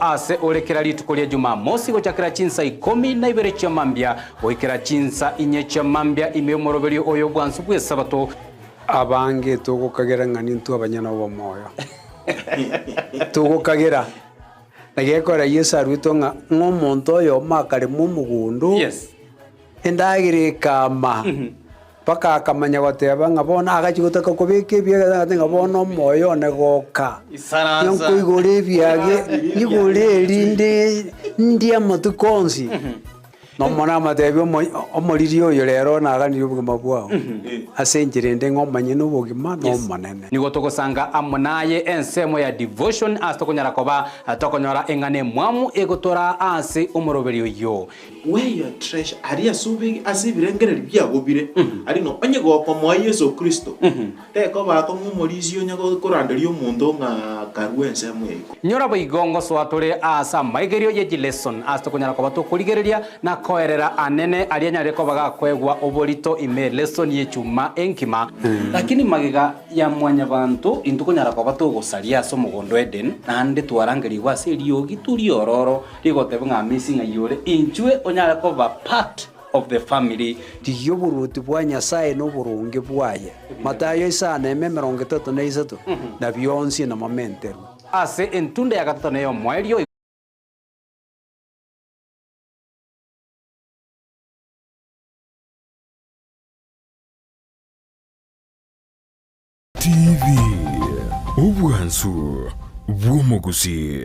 Ase ore kera rituko ria Jumamosi gochakera chinsa ikomi na ibere chia mambia goikera chinsa inye chia mambia ime y'omoroberio oyo bwansu bw'Esabato. Abange togokagera ng'a nintwe abanyene obomoyo. Togokagera. Na gekogera Yeso aruetwe ng'a ng'a omonto oyomo akarema omogondo, endagera ekama, mpaka akamanya goteba ng'a bono agachia gotaka kobeka ebiage agateba ng'a bono omoyo one goka, Isaransa. nkoigore ebiage, nyigore erinde ndie amatuko onsi. Na omwana amatebia omo omoriri oyo rero naganirie obogima bwao, ase enchera ende ng'a omanye na obogima na omonene. Nigo togosanga amo naye ensemo ya devotion ase tokonyara koba tokonyora eng'ana emwamu egotoraa ase omoroberi oyio. Where your treasure, aria ase obe ase ebirengererio biago bire, aria ng'a onye gokomoa Yeso Kristo, tekoba akong'u omorisia onye koranderia omonto ng'a karue ensemo ya igoro. Nyora boigo ngosoa tore aase amaigerio ye chileson ase tokonyara koba tokorigereria na koerera anene aria anyarire koba gakoegwa oborito ime lesson y'echuma enkima. Lakini magega ya mwanyabanto intwe konyara koba togosaria ase omogondo o Eden, naende twarangerigwe ase eriogi riororo rigoteba ng'a amisi ng'ai ore, inchwe onyare koba part of the family. Rigia oboruoti bwa Nyasae na oboronge bwaye, Matayo isano eme 33, na bionsi namomenterwe. Ase entunda ya gatato na ey'omoerio. TV, obwansu bw'omogusii.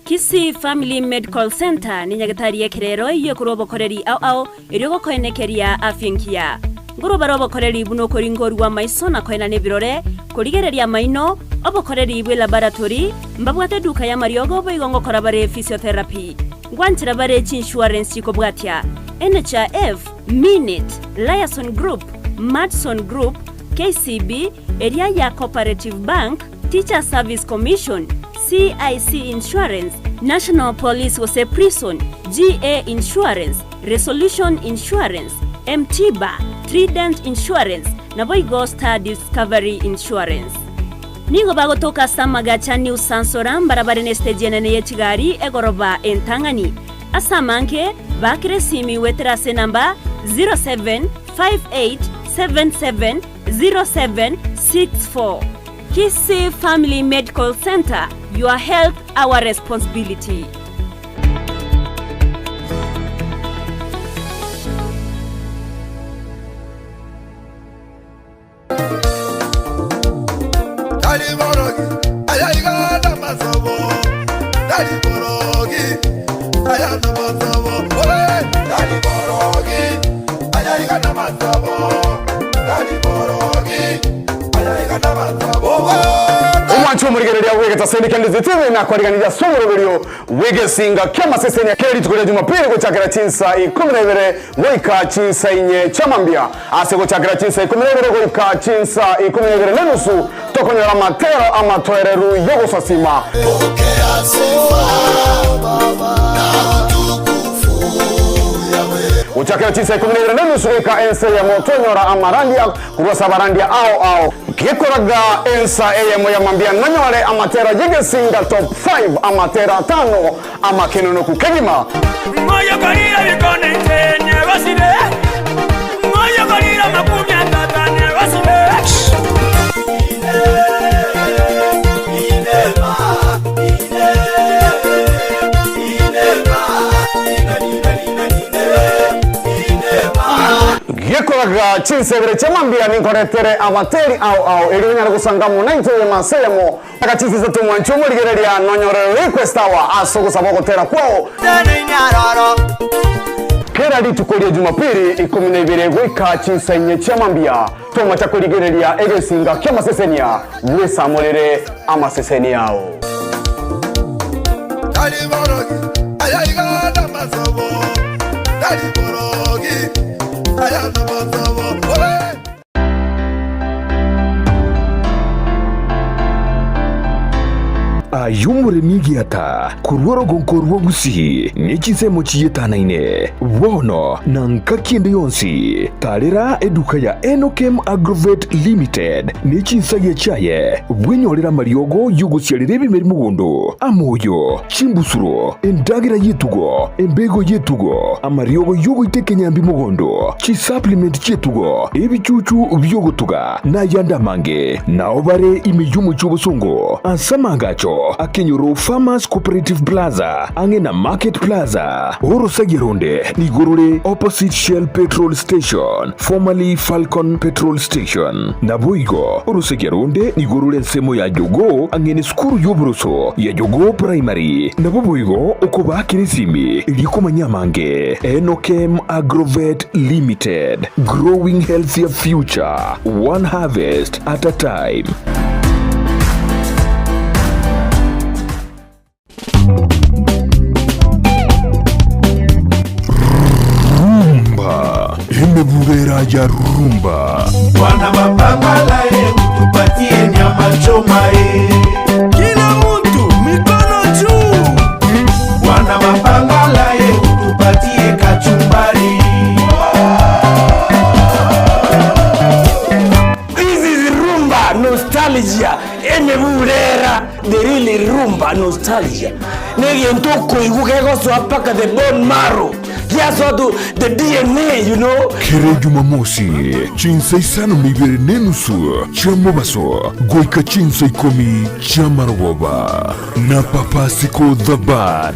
Kisii Family Medical Centre nenyagetari y'ekerero eyio ekorwa obokoreri ao ao erio gokoenekeria afya engiya. Nkorwa bare obokoreri buna okoringorigwa amaiso na koenana ebirore, korigereria amaino, obokoreri bwe laboratory, mbabwate eduka y'amariogo boigo ngokora bare physiotherapy. Ngwanchera bare chiinsurance chikobwatia, NHIF, Minit, Liason Group, Madison Group, KCB, eria ya Cooperative Bank, Teachers Service Commission, CIC Insurance, National Police gose Prison, GA Insurance, Resolution Insurance, M-Tiba, Trident Insurance, naboigo Star Discovery Insurance. Nigo bagotoka ase amagacha New Sansora mbarabare nesiteji enene ye chigari egoroba entang'ani. Ase amange, baakera esimi goetera ase enamba 0758770764. Kisii Family Medical Centre, your health our responsibility. Tari borogi, aya iga namasobo. Tari borogi, aya namasobo. Ole, tari borogi, aya iga namasobo. Tari borogi, aya iga namasobo. Omwanchi omorigereria bw'egetaseni kia Ndizi TV nakwariganirie ase omoroberio bw'egesinga ki'amasesenia kera rituko ria Jumapili gochakera chinsa ikomi na ibere goika chinsa inye chia mambia. Ase gochakera chinsa ikomi na ibere goika chinsa ikomi na ibere nenusu tokonyora amatero amatoereru y'ogosasima. Pokea sifa na utukufu Yahweh. Gochakera chinsa ikomi na ibere nenusu goika ensa eyemo twanyora amarandia korwa ase abarandia ao ao. Gekoraga ensa eyemo ya mambia nonyore amatera y'egesinga top 5 amatera atano amakenonoku kegima. Ng'oyokorire ebikone inche negosire, ng'oyokorire amakumia tata negosire. Gekoraga chinsebere chia mambia ninkoretere abateri ao ao erio onyare gosanga amo naintwe eyemo ase eyemo. Aka chinsa isato mwanche omorigereria nonyore request hour ase ogosaba ogotera kwao. Kera rituko ria Jumapili ikomi na ibere goika chinsa inye chia mambia tomacha korigereria egesinga ki'amasesenia bwesamorere amaseseni ao. Tari borogi, aya iga namasobo. Tari borogi, aya namasobo. Ole! Aye omoremi egiata korwa orogonko rwa Gusii ne chinsemo chietanaine, bono na ngaki ende yonsi, tarera eduka ya Enokem Agrovet Limited ne chinsagia chiaye, bwenyorere amariogo y'ogosiarera ebimeri mogondo, amoyo, chimbusuro, endagera y'etugo, embego y'etugo, amariogo y'ogoita ekenyambi mogondo, chisupplement chi'etugo, ebichuchu bi'ogotuga, na ayande amange. Nao bare ime y'omochie obosongo, ase amaagacho akenyoro Farmers Cooperative Plaza, ang'e na Market Plaza. Orosagia ronde nigo rore opposite Shell Petrol Station, formerly Falcon Petrol Station. Naboigo orosagia ronde nigo rore ensemo ya Jogoo ang'e nesukuru y'oboroso ya Jogoo Primary. Nabo boigo okobaakera esimi erio komanya amange. Enokem Agrovet Limited, growing healthier future, one harvest at a time. Rumba, emebubera ya rumba. Bwana mapambala ye, utupatie nyama choma ye. Kila mtu mikono juu. Bwana mapambala ye, utupatie kachumbari. This is rumba nostalgia. Emebubera the real rumba nostalgia. Negento koiguka egosoa paka the bone marrow. Giasoa to the DNA, you know. Kere Jumamosi, chinsa isano na ibere n'enusu chia mobaso goika chinsa ikomi chia marogoba na Papa Siko the Bad.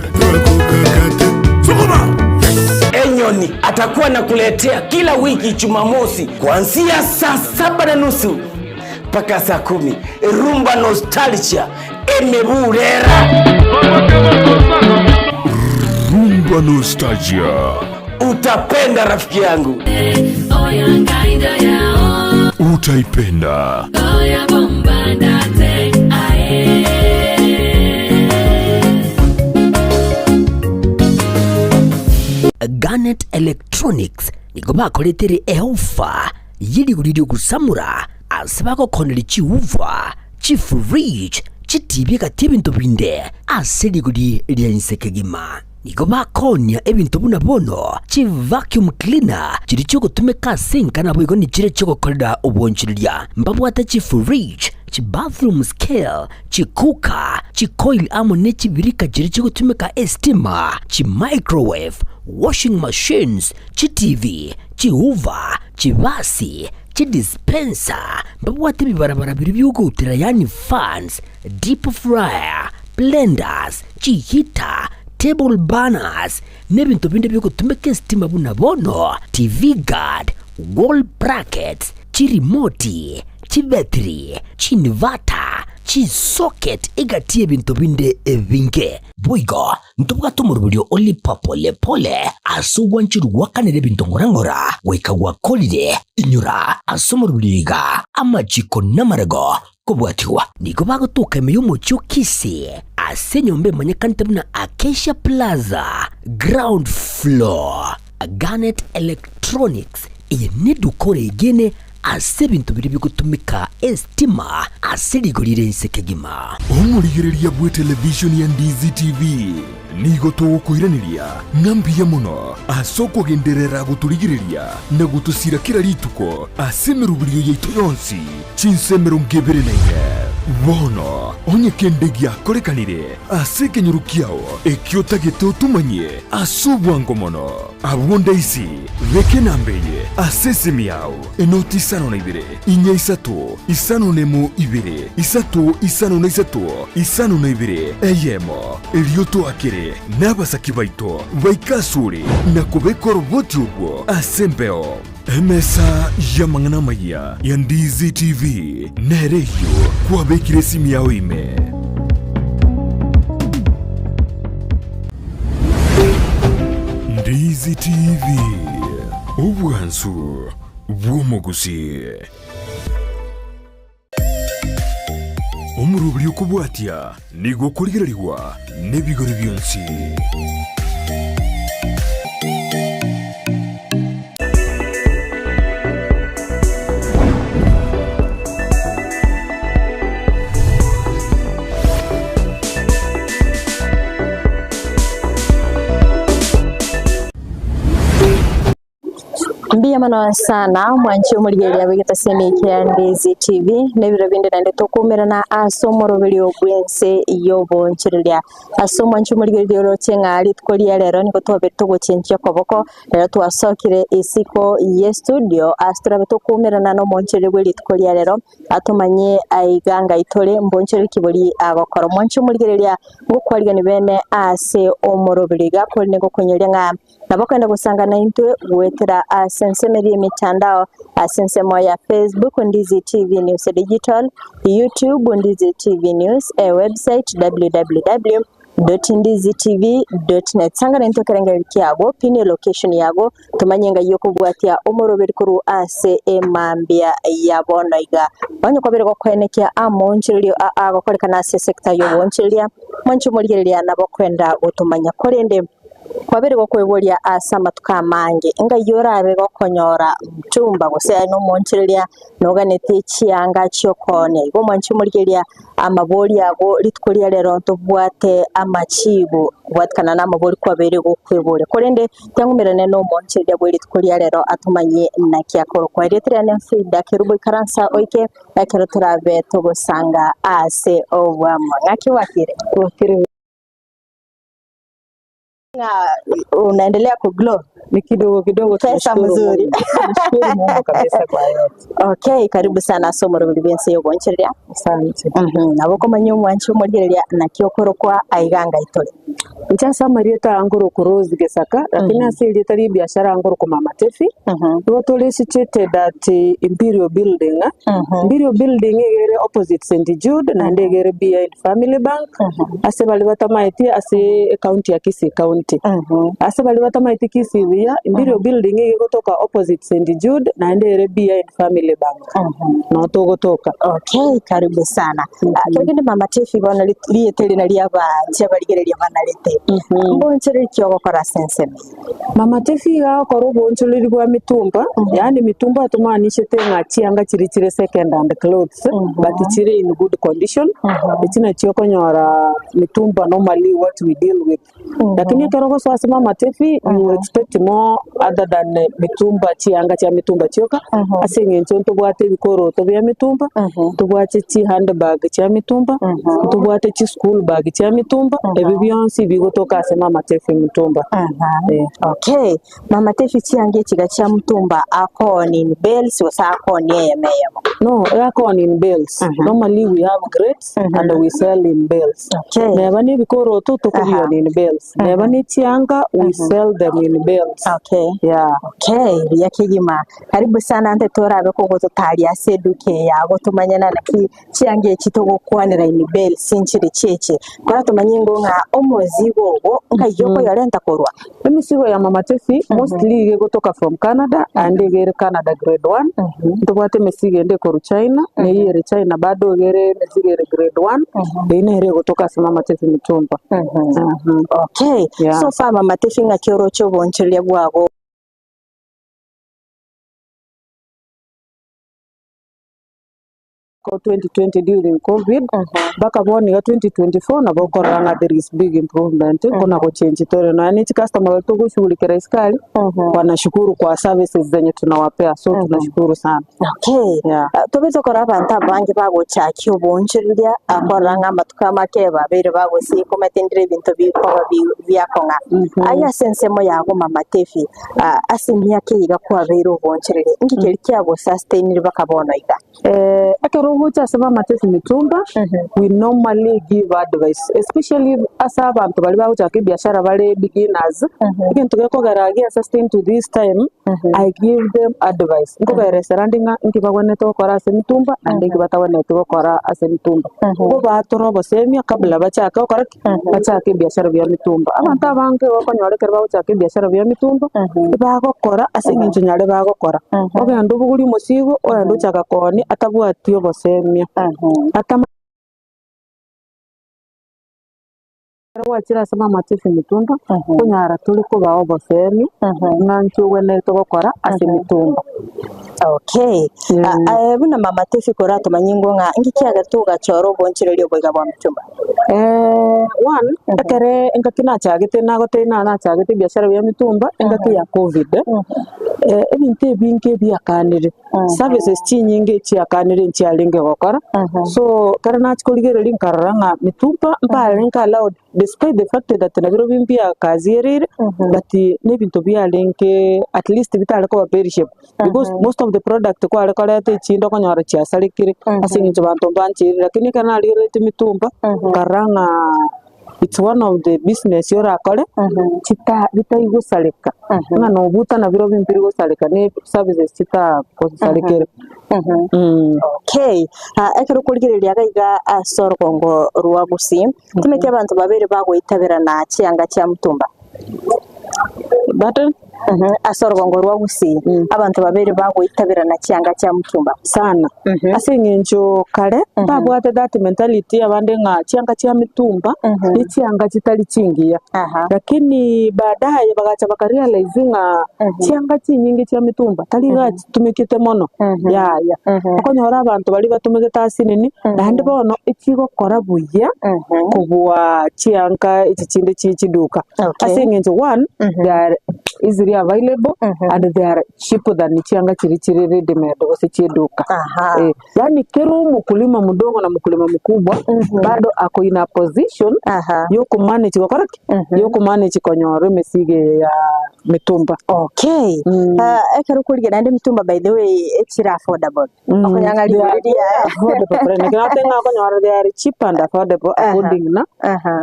Enyoni atakuwa nakuletea kila wiki Jumamosi kuanzia saa 7:30 mpaka saa 10. Rumba nostalgia emeburera. Rumba nostalgia. Utapenda rafiki yangu. Utaipenda. Garnet Electronics nigo bakoretere eofa ye rigori riogosamora ase bagokoneria chiuva, chifridge, chitibi egati ebinto binde ase rigori ria inse kegima. Nigo bakonia ebinto buna bono chivacuum cleaner chiria chiogotumeka ase enka naboigo nichiria chiogokorera obwanchereria. Mbabwate chifridge, chibathroom scale, chicooker, chicoil amo ne chibirika chiria chigotumeka estima, chimicrowave, washing machines, chitivi, chihoover, chibasi, chidispenser, mbabwate ebibarabara biria biogoutera yaani fans, deep fryer, blenders, chiheater, table burners, na ebinto binde biogotumeka estima buna bono TV guard, wall brackets, chirimoti, chibetiri, chiinverter, chisocket egati y'ebinto binde ebinge. Boigo ntobwate omoroberio o Lipa Pole Pole ase ogwancherwa gwakanera ebinto ng'ora ng'ora goika gwakorire. Inyora ase omoroberio iga amachiko namarego kobwatigwa. Nigo bagotoka ime y'omochie o Kisii ase enyomba emanyekanete buna Acacia Plaza, ground floor. Garnet Electronics, eye neduka oregene ase ebinto biria bigotumeka estima ase rigori rire inse kegima. Omorigereria bw'etelevishoni ya Ndizi TV nigo togokoiraneria ng'a mbuya mono ase okogenderera gotorigereria na gotosira kera rituko ase emeroberio yaito yonsi chinsa 24. Bono onye kende giakorekanire ase ekenyoro kiao ekio otagete otomanyie ase obwango mono, abwo ndaisi beka enamba eye ase esimi yao, enoti 52 4 3 5 1 2 3 5 3 52 1, erio toakere nabasaki baito baike asore na kobeka oroboti orwo ase embeo. Emesa y'amang'ana amayia ya Ndizi TV nere eyio kwabekire esimi yao ime. Ndizi TV, obwansu bw'omogusii. Omoroberi okobwatia nigo okorigererigwa nebigori bionsi. Mbuya mono sana omwanchi omorigereria bw'egetasemi kia Ndizi TV, na ebiro binde naende tokomerana ase omoroberio bw'ense y'obonchereria. Ase omwanchi omorigereria oroche ng'a rituko ria rero nigo twabeire togochenchia okoboko, rero twasokire isiko ye studio ase torabe tokomerana na omonchereria bwe rituko ria rero, atomanye aiga ngai tore mbonchereri ki boria agokora. Omwanchi omorigereria ngokwarigani bene ase omoroberio iga korende ngokonyoria ng'a Nabo okogenda gosanga naintwe goetera ase ensemo eria y'emetandao, ase ensemo ya Facebook, Ndizi TV News Digital, YouTube, Ndizi TV News, ewebsite www.ndizitv.net. Sanga naintwe ekerengererio kiago, pin elocation yago, tomanye ng'ai okobwatia omoroberi korwa ase emambia ya bono iga. Onye kwabere gokoenekia amoonchorerio aa agokorekana ase esector y'oboonchoreria, mwanche omorigereria nabo okwenda gotomanya. Korende. Kwabere gokweboria ase amatuko amange, Ngai orabe gokonyora mchumba gose aye nomoonchereria noganetie chianga chi'okoonia? Igo omwanche omorigereria amabori ago rituko ria rero ntobwate amachibu kobwatikana namabori kwabeire gokweboria. Korende tiang'umerane nomoonchereria bwe rituko ria rero atomanyie naki akorokwa. Erieta riane Frida Kerubo ikaransa oike ekero torabe togosanga ase obwamo. Ng'aki gwakire? Gwakire. Ng'a unaendelea ku glow. Ni kidogo kidogo Pesa tunashukuru mzuri. Mungu. Tunashukuru Mungu kabisa kwa yote. Okay, karibu sana ase omoroberi bw'ense y'ogoonchereria. Asante. Mhm, nabo okomanya omwanchi omorigereria naki okorokwa aiga ngai tore. Inche ase amarieta aya nkorokwa Rose Gesaka, lakini ase erieta ria ebiashara nkorokwa Mama Tefi. Igo tore situated at Imperial Building. Imperial Building iga ere opposite St Jude naende iga ere behind Family Bank. Ase baria batamaeti ase ecounty ya Kisii County. Ase baria batamaeti Kisii buya, Imperial Building iga egotoka opposite St Jude naende ere behind Family Bank. Noo togotoka. Okay, karibu sana. Ah, kero kende Mama Tiffy bono rit- rieta eri nario abanche abarigereria banarete. Mbonchereri ki ogokora ase ensemo eye? Mama Tiffy iga agokora oboonchoreri bwa mitumba, yaani mitumba tomaanishete ng'a chianga chiria chire second hand clothes but chire in good condition, echi nachio okonyora mitumba normally what we deal with. Lakini ekero ogosoa ase Mama Tiffy you expect more other than mitumba chianga chia mitumba chioka, ase eng'encho ntobwate ebikoroto bia mitumba, ntobwate chihandbag chia mitumba, ntobwate chischool bag chia mitumba, ebi bionsi bigotoka ase Mama Tefi Mitumba. Eh. Okay, Mama Tefi chianga echiga chia mutumba akooni in bales gose akooni eyemo eyemo? No, akooni in bales. Normally we have grades and we sell in bales. Okay. Neba na ebikoroto tokobiona in bales. Neba na echianga we sell them in bales. Okay. Yeah. Okay, buya kegima. Karibu sana nte torabe kogototaria ase eduka eye yago tomanye naki chianga echi togokwanera in bales nchire chiache. Kora tomanye ngo ng'a omozigo ogo nkai okoyorenta korwa. Emisigo ya Mama Tefi mostly iga egotoka from Canada aende iga ere Canada grade one, ntobwate emesigo ende ekorwa China, na eyio ere China bado iga ere emesigo ere grade one, eyio nere egotoka ase Mama Tefi Mitumba. Okay, Yeah. so far Mama Tefi ng'aki oroche obonchoreria bwago? Ko 2020 during covid mpaka bono iga 2024 nabo okorora ng'a there is big improvement kona gochenji tore nonya ne chicustomer baria togoshughulikera isiko aria wanashukuru kwa services zenye tunawapea so tunashukuru sana. Okay, Yeah. Ah, tobe tokora abanto abange bagochakia oboonchoreria akorora ng'a amatuko amake babeire bagosika omanyete ndire ebinto bikoba bi- biakong'a aye ase ensemo yago Mama Tefi ah, ase emiaka eye iga kwabeire oboonchoreria inki keria kiagosustainire mpaka bono iga? Ekero ogocha ase bamate mitumba, we normally give advice especially ase abanto baria bagochaka ebiashara bare beginners, egento gekogera gia sustain to this time, I give them advice, nkobaeresera nde ng'a nki bagwenerete gokora ase emitumba naende nki batagwenereti gokora ase emitumba. Nkobatora obosemia kabla bachake gokora ki? Bachake ebiashara bia mitumba. Abanto abange okonyora ekero bagochaka ebiashara bia mitumba, ebagokora ase eng'encho nyare bagokora. Ogende obogorie omosigo, ogende ochaka koonia atabwati obosemia. Atama ekero gwachire ase mama Tiffy mitumba, konyara tore kobaa obosemia, ng'a nki ogwenerete gokora ase emitumba. Okay. Ah, aye buna mama Tiffy koratomanye ng'o ng'a inki kiagerete ogachora obonchoreria oboiga bwa mitumba? One, ekere engaki nachagete nagotebia na nachagete ebiashara bia mitumba engaki ya covid, ebinto ebinge biakanire, services chinyinge chiakanire nchiarenge gokora, so ekero nachia korigereria nkarora ng'a mitumba mbarenge allowed despite the fact that nabirobio mbiakasiereire but na ebinto biarenge at least bitare koba perishable. Because most of the product kware koreta echinde okonyora chiasarekire ase eng'encho banto mbancheire lakini ekero narigereretie mitumba nkarora ng'a it's one of the business orakore chita bitaigosareka ng'a nobuta nabirobio mbiri gosareka ne services chitagosarekere. Okay, ekero okorigereria iga iga ase orogongo rwa Gusii, timanyeti abanto babere bagoitaberana chianga chia mutumba? Pardon? Ase orogongo rwa Gusii, abanto babere bagoitaberana chianga chia mutumba. Sana. Ase eng'encho kare mbabwate that mentality abande ng'a chianga chia mitumba ne chianga chitari chingiya. Lakini baadaye bagacha baka realize ng'a chianga chinyinge chia mitumba tari iga chitumekete mono yaya. Okonyora abanto baria batumegete ase nini naende bono echigokora buya kobua chianga echi chinde chie chiduka. Ase eng'encho one, they are easily available and they are cheaper than chianga chiria chire ready made gose chie eduka. Eh, yaani kera omokulima mdogo na mkulima mkubwa bado ako in a position yokomanage gokora ki? Yokomanage konyora emesigo eye ya mitumba. Okay. Ah, ekero okorigia naende mitumba by the way echire affordable. Okonyang'a They are rigori riaye. affordable friend. Ekero nateba ng'a okonyora they are cheap and affordable according na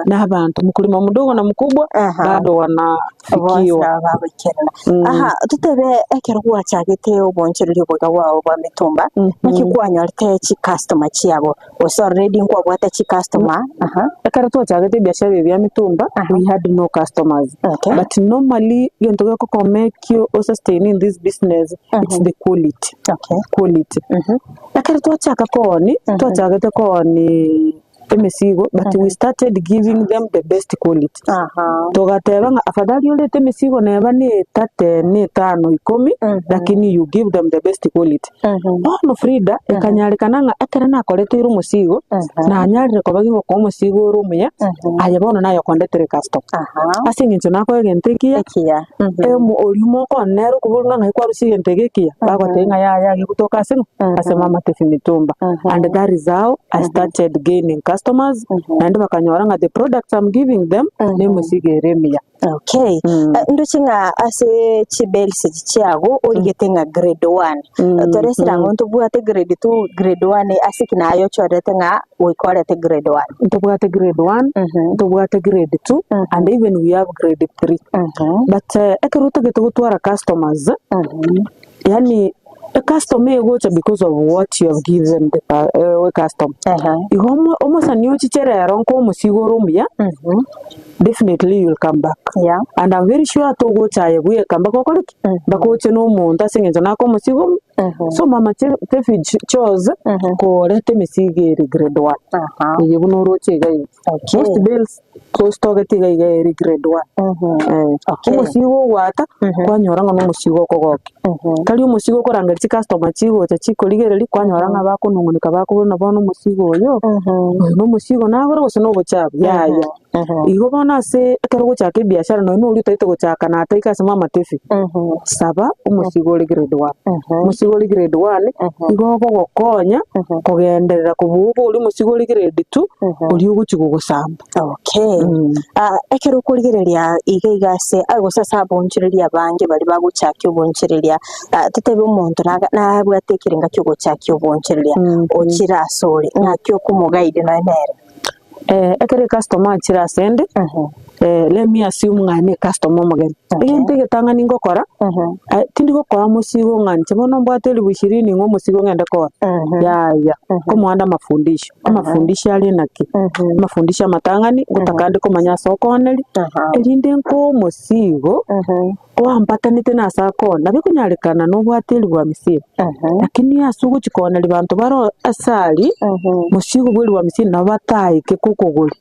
na abanto mkulima mdogo na mkubwa bado wanafikiwa. Bonsi bagoikerana. Aha, totebe ekero gwachagete obonchoreria oboiga bwao bwa mitumba, naki kwanyorete chicustomer chiago? Gose already nkwabwate chicustomer? Aha. Ekero twachagete ebiashara ebi bia mitumba, we had no customers. Okay. But normally egento gekokoma ekio o sustain in this business, it's the quality. Okay. Quality. Ekero twachaka kooni, twachagete kooni emesigo but we started giving them the best quality. Togateba ng'a afadhali orete emesigo neba na etate na etano ikomi lakini you give them the best quality. Bono Frida ekanyarekana ng'a ekero nakoreteire omosigo nanyarire koba gigokoa omosigo ore omuya aye bono naye okondetere customer. Ase eng'encho nakoa egento ekiya Emo oria omokone nere okoboria ng'a ng'ai kwarusia egento eke ekiya, bagotebia ng'a yaya gegotoka ase ng'o? Ase mama Tefi Mitumba. And that is how I started gaining customers, naende bakanyora ng'a the products I'm giving them, nemesigo ere emiya. Okay. Ndoche ng'a ase chibelsi echi chiago origete ng'a grade one. Toresire ang'o ntobwate grade two, grade one ase ki naye ochorete ng'a goika orete grade one? Ntobwate grade one, ntobwate grade two, and even we have grade 3 but ekero otagete gotwara customers yaani ecustomer egocha because of what you have given the customer. Igo omo omosani ochiche rero nka omosigo ore omuya definitely you will come back and I'm very sure togocha aye bweka mpaka okore ki? Mpaka oche na omonto ase eng'encho nake omosigo omuya. So mama Tefi chose koreta emesigo ere grade one eye buna oroche iga iga. Most bales Tositogeti iga iga ere grade one. Eh, omosigo ogwata, kwanyora ng'a nomosigo okogokia. Tari omosigo okorangeria chicustomer chigocha chikorigereria, kwanyora ng'a bakonung'unika bakobora buna bono omosigo oyo, oyo nomosigo nagore gose nobochafu, yaya. Igo bono ase ekero ogochaka ebiashara nonye na oria otagete gochaka nataika ase mama tefi, saba omosigo ore grade one. Omosigo ore grade one, igo ogogokonya kogenderera kobua oria omosigo ore grade two, oria ogochia gogosamba. Okay. Ah, ekero okorigereria iga iga ase ah, gose ase abonchoreria abange baria bagochakia obonchoreria, ah, totebe omonto naga nabwate ekerenga kia ogochakia obonchoreria, ochire asore, ng'aki okomoguide nonya nere? Ekero ecustomer achire asende, let me assume ng'a ne ecustomer omogeni, egento egetang'ani ngokora, tindi gokoa omosigo ng'a inche bono mbwate elifu ishirini ng'a omosigo ng'ende koa, yaya, nkomoa nde amafundisho. Amafundisho aria naki? Amafundisho amatang'ani, ngotaka ande komanya ase okooneria, erinde nkoe omosigo oambatanete na ase akoona. Nabo ekonyarekana nobwate elifu hamsini, lakini ase ogochia kooneria banto bare ase aria, mosigo bwa elifu hamsini nabo bataike kokogoria.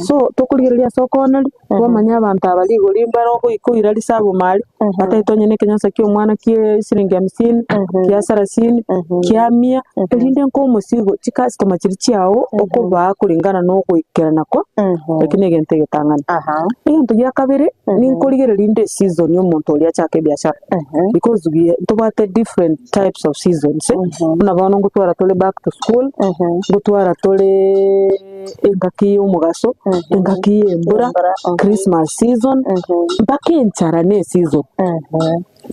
So tokorigereria ase okooneria, twamanya abanto aba rigori mbare ogoika oirane. koira risabu mari, batagete onye na ekenyansa kia omwana kia esiringi hamsini, kia sarasini, kia mia, erinde nkoe omosigo chicustomer chiria chiago okobaa kulingana na ogoikerana kwa, ekio na egento egetang'ani. Egento gia kabere, ninkorigereria rinde eseason ya omonto oria achake ebiashara, because we ntobwate different types of seasons, buna bono ngotwara tore back to school, ngotwara tore engaki ya omogaso, engaki ya embura, Christmas season, mpaka enchara ne eseason.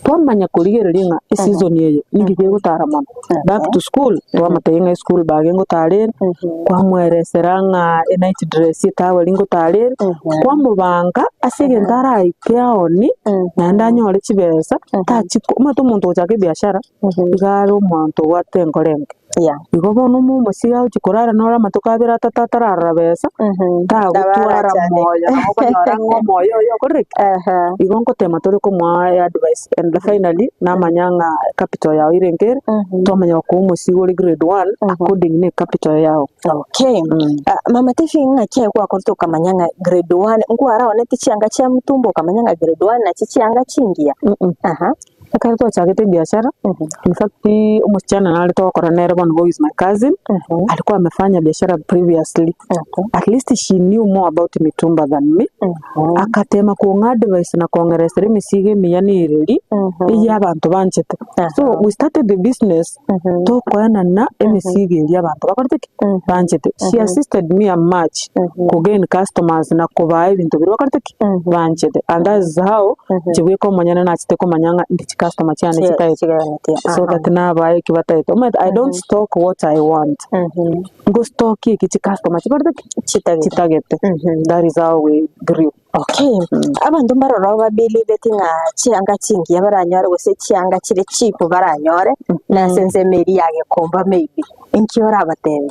Twamanya korigereria ng'a eseason eye ninki kegotara mono, back to school, twamotebia ng'a eschool bag ngotara ere, kwamweresera ng'a enight dress etowel ngotara ere, kwamobanga ase egento araike aoni, naende anyore chibesa, tachi omanyete omonto ogochaka ebiashara, iga are omonto obwate enkoro enke. Igo bono omomosige agochia korara nore amatuko abere atato atararora besa, tagotwara moyo nabo okonyora ng'a omoyo oye okorire ki? Igo ngotema tore komoa advice and finally namanya ng'a capital yao ere enke ere, twamanya gokoa omosigo ore grade one according ne capital yao. Okay, mama Tiffy ng'aki aye gwakorete okamanya ng'a grade one, nkwaraonete chianga chia mtumba okamanya ng'a grade one nachi chianga chingiya? Ekero twachagete ebiashara, in fact omosichana nare togokora nere bono who is my cousin, alikuwa amefanya biashara previously, at least she knew more about mitumba than me, agatema kong'a advice na kong'eresera emesigo emiya na ereri, eyio abanto banchete. So we started the business tokoenana emesigo eria abanto bakorete ki? Banchete. She assisted me a much ko gain customers na kobaa ebinto biria bakorete ki? Banchete. And that is how inche bweka omonyene nachete komanya ng'a indi chicustomer chiane chitaete so that nabaa eki bataete. Omanyete I don't stock what I want, ngo stock eki chicustomer chikorete ki? Chitagete. That is how we grew. Okay, abanto mbaroro babelieveti ng'a chianga chingiya baranyore gose chianga chire cheap baranyore, na ase ensemo eria ya Gekomba maybe, inki orabatebie?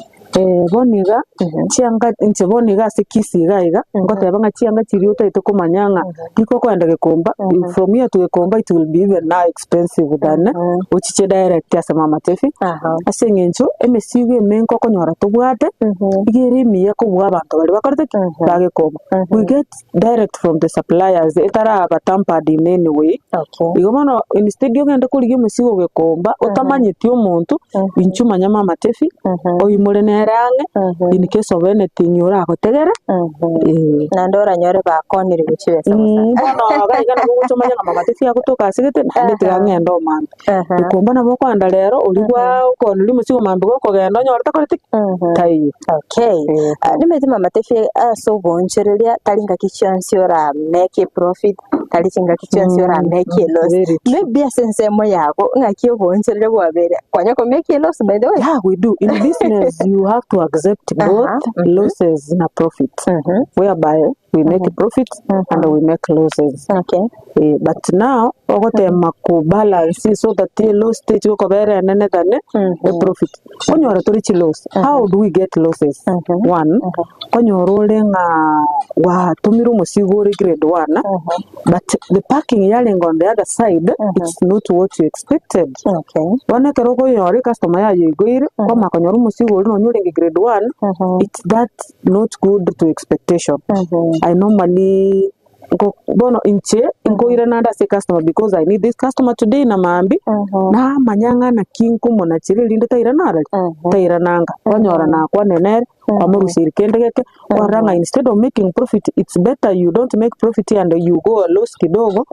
Bono iga, chianga inche bono iga ase Kisii iga iga, ngoteba ng'a chianga chiria otaete komanya ng'a riko okoenda Gekomba, from here to Gekomba it will be even now expensive than ochiche direct ase Mama Tefi, ase eng'encho emesigo emenge okonyora tobwate, iga ere emiya kobua abanto baria bakorete ki? Bagekomba. We get direct from the suppliers etaraba tampered in any way. Igo bono instead ogende korigia omosigo ogekomba otamanyeti omonto, inchuo manya Mama Tefi, oimore nere ang'e in case of anything oragotegere, eh. Naende oranyore bakonire gochibesa bosa. Bono iga iga nabo ogocha omanye ng'a Mama Tefi agotoka ase gete naende tiga ng'ende omambe. Gekomba nabo okoenda rero oria gwa okoneria omosigo mambia gokogenda onyore takoreti ki? Taiyo. Okay. Nimanyete Mama Tefi ase oboonchoreria tari ngaki chionsi ora make a profit, tari chingaki chionsi ora make a loss. Very true. Maybe ase ensemo yago ng'aki oboonchoreria bwabeire, kwanya ko make a loss by the way? Yeah, we do. In business, you have to accept both losses na profit. Whereby we make profit and we make losses. Okay. Eh, but now ogotema ko balance so that e loss techi gokoba ere enene than e profit. Konyora tore chi loss, how do we get losses? One, konyora ore ng'a gwatomire omosigo ore grade one, but the packing yarenge on the other side, it's not what you expected. Okay. Bono ekero okonyora ecustomer yayoigoire, kwamanya konyora omosigo oria nonye orenge grade one, it's that not good to expectation. I normally nko bono inche nkoirana ande ase ecustomer because I need this customer today na maambia, namanya ng'a naki nkomonachera erinde tairana arari, tairana anga. Kwanyora nakwane nere, kwamoruseiri kende geke, kwarora ng'a instead of making profit it's better you don't make profit and you go a loss kidogo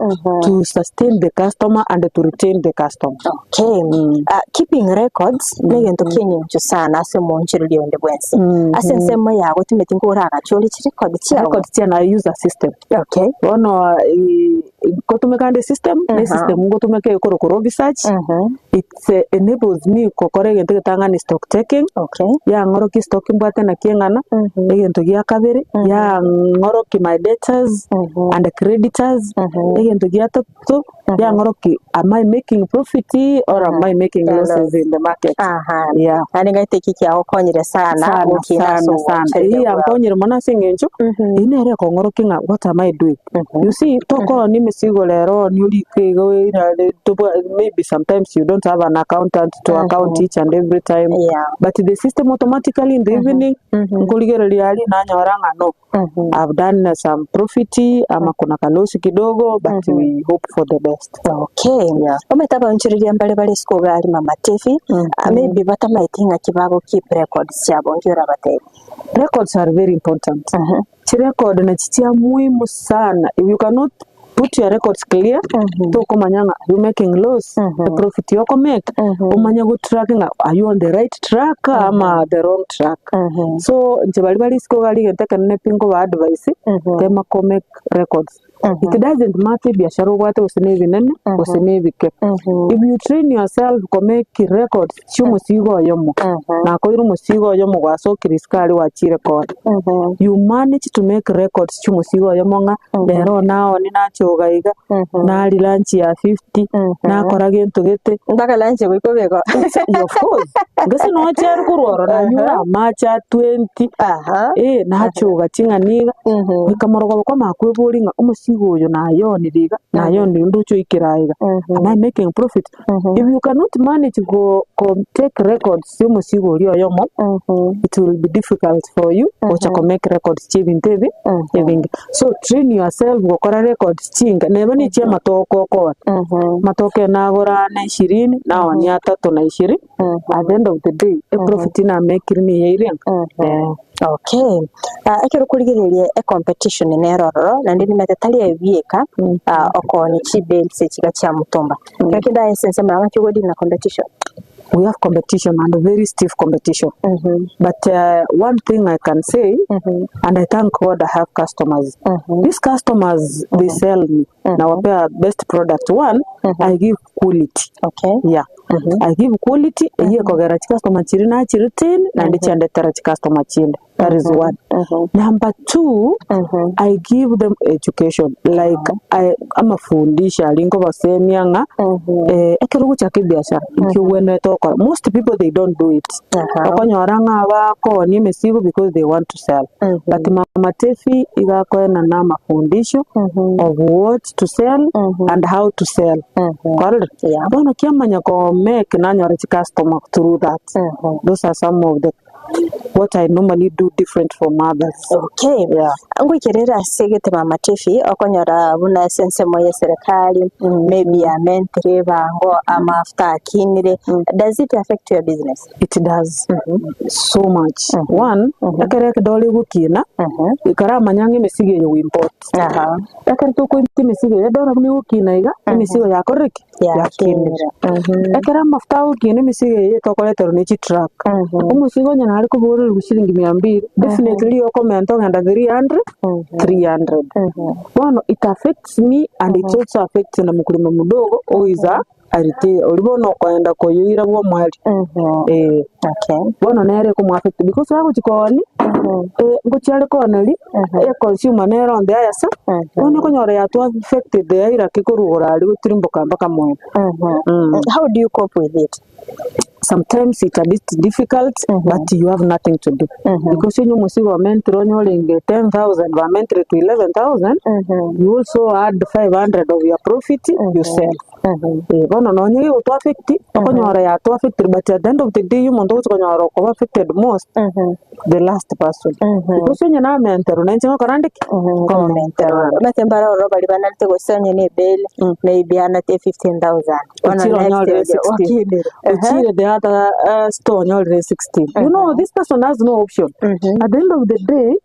to sustain the customer and to retain the customer. Okay. Keeping records negento ki'eng'encho sana ase omoonchoreria onde bwensi. Ase ensemo yago timeti nkoragache chirecord chiago. Record chiane I use a system. Okay. Bono ngotumeka ande system, na esystem ngotumeka ekorokwa Robisearch, it enables me gokora egento egetang'ani stock taking, Okay. yang'orokia stock mbwate naki eng'ana, egento gia kabere, yang'orokia my debtors and creditors, egento gia gatato, yang'orokia am I making profit or am I making losses in the market. Aha. Yeah. Naende ngaete eki kiagokonyire sana, Sana, gokina ase sana, sana. oboonchoreria Eyio bwao. yankonyire mono ase eng'encho, eyio nere ekong'orokia ng'a what am I doing. You see, tokooni. emesigo rero oni orike iga oirare tobwa maybe sometimes you don't have an accountant to account each and every time Yeah. but the system automatically in the evening nkorigereria aria nanyora ng'a no I've done some profit ama kuna kalosi kidogo but we hope for the best. Okay. Yeah. Omanyete abaonchoreria mbare bare isiko iga aria Mama Tefi, ah, maybe batamaeti ng'aki bago keep records chiabo, nki orabatebie? Records are very important. Chirecord nachi chia muhimu sana. If you cannot put your records clear, tokomanya ng'a are you making loss, eprofit yokomake, omanye gotrack ng'a are you on the right track ama the wrong track. So inche baria bare isiko iga rigento ekenene pi nkoba advise, tema ko make records. It doesn't matter ebiashara obwate gose na ebinene gose na ebike. If you train yourself ko make records chia omosigo oyomo, nakoire omosigo oyomo gwasokire isiko aria gwachire kore, you manage to make records chia omosigo oyomo ng'a rero naoni nachoga iga, nari lunch ya fifty, nakora gento gete. Mpaka lunch goika obeko. Of course, gose noche korwa ororo nanyure amache a twenty, eh nachoga ching'ani iga, goika morogoro kwamanya kweboria ng'a omosigo oyo nayonire iga, nayonire ndoche oikere aa iga, am I making profit? If you cannot manage go go take records chia omosigo oria oyomo, it will be difficult for you gocha ko make records chia ebinto ebi ebinge. So train yourself gokora records chinga, neba ne chia amatoke okora, amatoke nagora ane ishirini, naonia atato na ishirini, at the end of the day, eprofit namekire niyo eria eh. Okay, ah, ekero okorigereria ecompetition nere ororo, naende nimanyete tari ebieka, ah, okoonia chibales echiga chia mutumba. Ekero kende aye ase ensemo yao naki ogodeal na competition? We have competition and very stiff competition but one thing I can say and I thank God I have customers these customers they sell me nawapea best product one I give quality Okay. yeah I give quality eyio ekogera chicustomer chiria nachiretain naende chiandetera chicustomer chinde that is one. Number two I give them education like I amafundisho aria nkobasemia ng'a ekero ogochaka ebiashara nki obwenerete gokora most people they don't do it okonyora ng'a bakoonia emesigo because they want to sell but mama Tefi iga akoenana amafundisho of what to sell and how to sell kwarorire? Bono kiamanya ko make nanyora chicustomer through that those are some of the what I normally do different from others. Okay. Yeah. Ngoikerere ase egetebe amatifi okonyora buna ase ensemo ye serikali maybe yamentire ebango amafuta akinire does it affect your business? It does so much. One, ekero ekedore egokina, ekaramanya ng'a emesigo eye we import. Ekero tokoimporta emesigo eye, edora buna egokina iga, emesigo yakorire ki? Yakinire. Ekero amafuta agokina emesigo eye tokoreterwa ne chitruck, omosigo onye nare koborerwa shilingi mia mbili, definitely okomenta ogenda 300, 300. Bono it affects me and it also affects na mkulima mdogo who is a a retailer, oria bono okoenda koyoira bwa omweri. Eh. Bono nere ekomoaffect because bagochia koonia, ngochia are kooneria, econsumer nere on the higher side, bono okonyora yatwa affected hierarchy korwa igoro aria gotirimboka mpaka mwene. How do you cope with it? Sometimes it's a bit difficult but you have nothing to do because onye omosigo omentire onye orenge 10,000 bamentire to 11,000 you also add 500 of your profit you sell. Eh, bono nonye gegoto affect okonyora yato affected but at the end of the day omonto ogochi konyora okoba affected most the last person because onye namenterwa na inche ngokora nde ki? Nkomenterwa. Omanyete mbare ororo baria banarete gose onye na ebail maybe anate 15,000 bono Ochire next onyorire year 16. wakinire. Ochire the other store onyorire 16. You know this person has no option. At the end of the day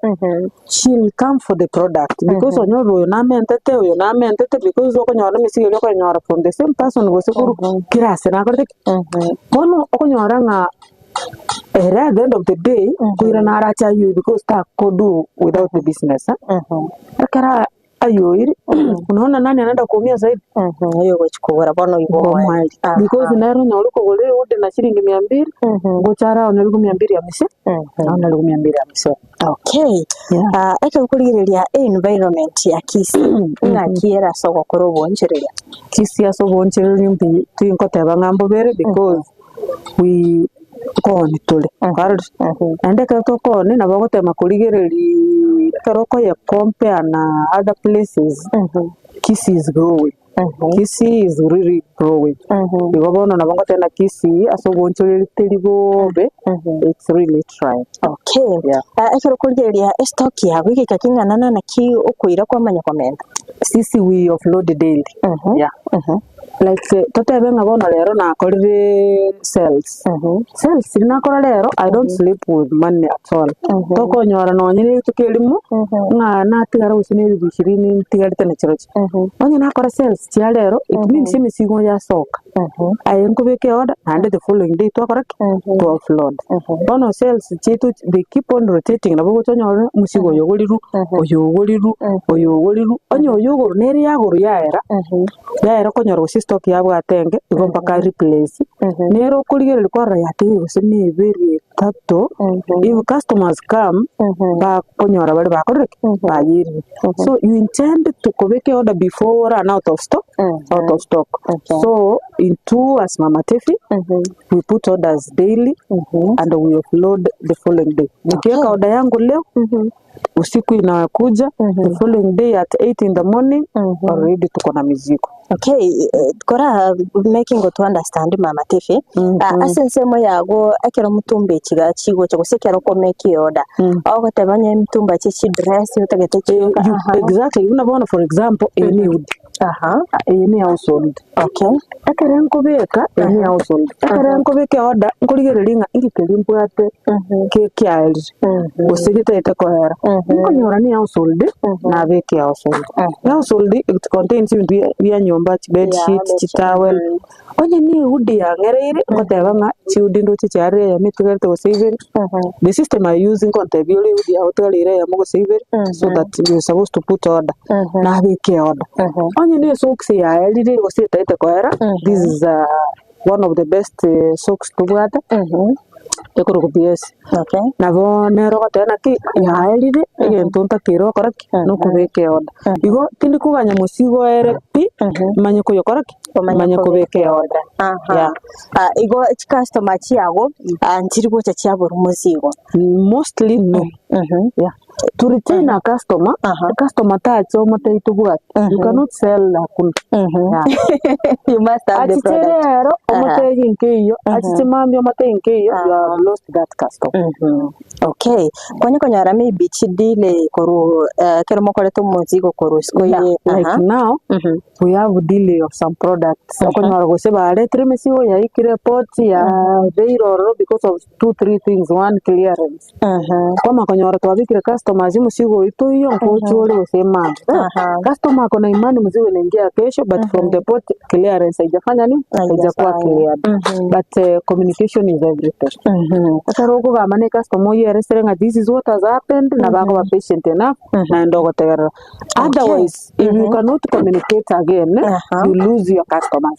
she'll come for the product because onyorire oyo namentete oyo namentete because okonyora emesigo eria okonyora from the same person gose korwa kera ase nakorete ki? Bono okonyora ng'a ere at the end of the day koirana arache ayoe because takodo without the business eh. Ekero ayoire unaona nani anaenda kuumia zaidi? Oyo ogochi kogora bono oigwe Omweri. Because nere onyore okogora eorder na shilingi mia mbili, ngocha araonerigwe mia mbili hamisi, aonerigwe mia mbili hamsini. Okay. Ah, ekero okorigereria environment ya Kisii ng'aki ere ase ogokora obonchereria? Kisii ase obonchereria mbi tinkoteba ng'a mbobere because we nkooni tore kwarorire? Naende ekero tokooni nabo ogotema korigereria ekero okoye compare na other places. Kisii is growing, Kisii is really growing. Igo bono nabo ngoteba ng'a Kisii ase oboonchoreria teri bobe, it's really trying. Okay. Yeah. Ah, ekero okorigereria estock yago egeika king'ana na naki okoira kwamanya komenta? Sisi we offload daily. Yeah. Like eh, totebe ng'a bono rero nakorire sales. Sales riria nakora rero, I don't sleep with money at all. Tokonyora nonye na rituko erimo, ng'a natigara gose na ebibu ishirini ntigarete na chirochio. Onye nakora sales chia rero, it means emesigo yasoka. Aye nkobeka eorder, naende the following day twakora ki? Twa offload. Bono sales chiaito they keep on rotating nabo ogocha onyore omosigo oyo ogorirwe, oyo ogorirwe, oyo ogorirwe, onye oyo ogorwa nere yagorwa yaera, yaera okonyora gose estock yabwate enge, igo mpaka areplace, nere okorigereria kwarora yatigire gose na ebere etato, if customers come, bakonyora bare bakorire ki? Bayerire. So you intend to kobeka eorder before orun out of stock, out of stock. So intwo as Mama Tephy, we put orders daily and we offload the following day. Nikiweka order yangu leo, usiku inakuja, the following day at 8 in the morning, already tuko na mizigo. Okay, eh, kora making to understand Mama Tiffy. Ah, ase ensemo yago ekero mutumba echiga chigocha gose ekero okomake eorder ogoteba onye emitumba chie chidress otagete Eh, chioka you, aha. exactly buna bono for example eye ni hoodie Aha. eye ni household Okay. ekere nkobeka eye ni household ekere nkobeka eorder nkorigereria ng'a inki keria mbwate ke kiaerire gose getaete koera nkonyora ni household nabeka ehousehold household it contains ebinto bia bia nyomba chibed Yeah, sheet bed sheet. chitowel onye ni ehoodie yang'ereire nkoteba ng'a chihoodie ndoche chiarire eyemo etigarete gose ibere the system I use nkontebia ore ehoodie yago etigareire eyemo gose ibere so that you supposed to put order nabeka eorder onye na esocks yaerire gose etaete koera this is one of the best socks tobwate ekorokwa PS. Okay. Nabo nere ogoteba naki yaerire egento ntakeire gokora ki? Nokobeka eorder. Igo tindi koganya mosigo oere pi, manye koyokora ki? Manye kobeka eorder. Aha. Yeah. Ah, igo chicustomer chiago ah, nchiri gocha chiabora omosigo. Mostly no. Yeah. To retain a customer, customer tache omotebie tobwate. You cannot sell hakuna. Yeah. You must have the Achiche product. rero omotebie nkeiyo, achiche mambia omotebie nkeiyo, you have lost that customer. Okay. Kwanya konyora maybe chidile koru eh, ekero mokorete omozigo korwa isiko Yeah, ye like aha. now we have delay of some products okonyora gose baretire emesigo yaikire port ya beire ororo because of two three things one clearance kwamanya konyora twabikire customers omosigo oyio toiyo nkocha ore gose emambia customer ako na imani mzigo inaingia kesho but from the port clearance haijafanya nini haijakuwa cleared but communication is everything ekero okogamba na ecustomer oyeresere ng'a this is what has happened nabo akoba patient enough naende ogotegerera Otherwise, if you cannot communicate again, you lose your customers.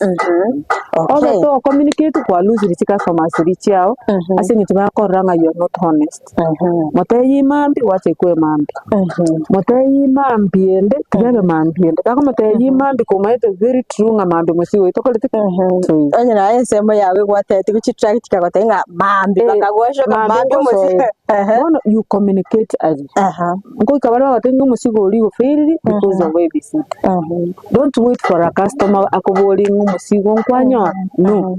Obe to communicate kwa lose richi customers richi ao ase eng'encho bakorora ng'a you are not honest. Motebie mambi gwacha ikwe mambi. Motebie mambi ende tiga ebe mambi ende. Bakomotebia mambi komaete very true ng'a mambi mosigo oyo tokorete ki? Toiyo. Onye naye ensemo yago egwatebeti gochi chikagotebia ng'a mambi bakagweshoka mambi omosie. Bono you communicate early. Nkoika baria bagotebi ng'a omosigo oria igo failed because of ABCD. Don't wait for a customer akoborie ng'a omosigo nkwanyora, no.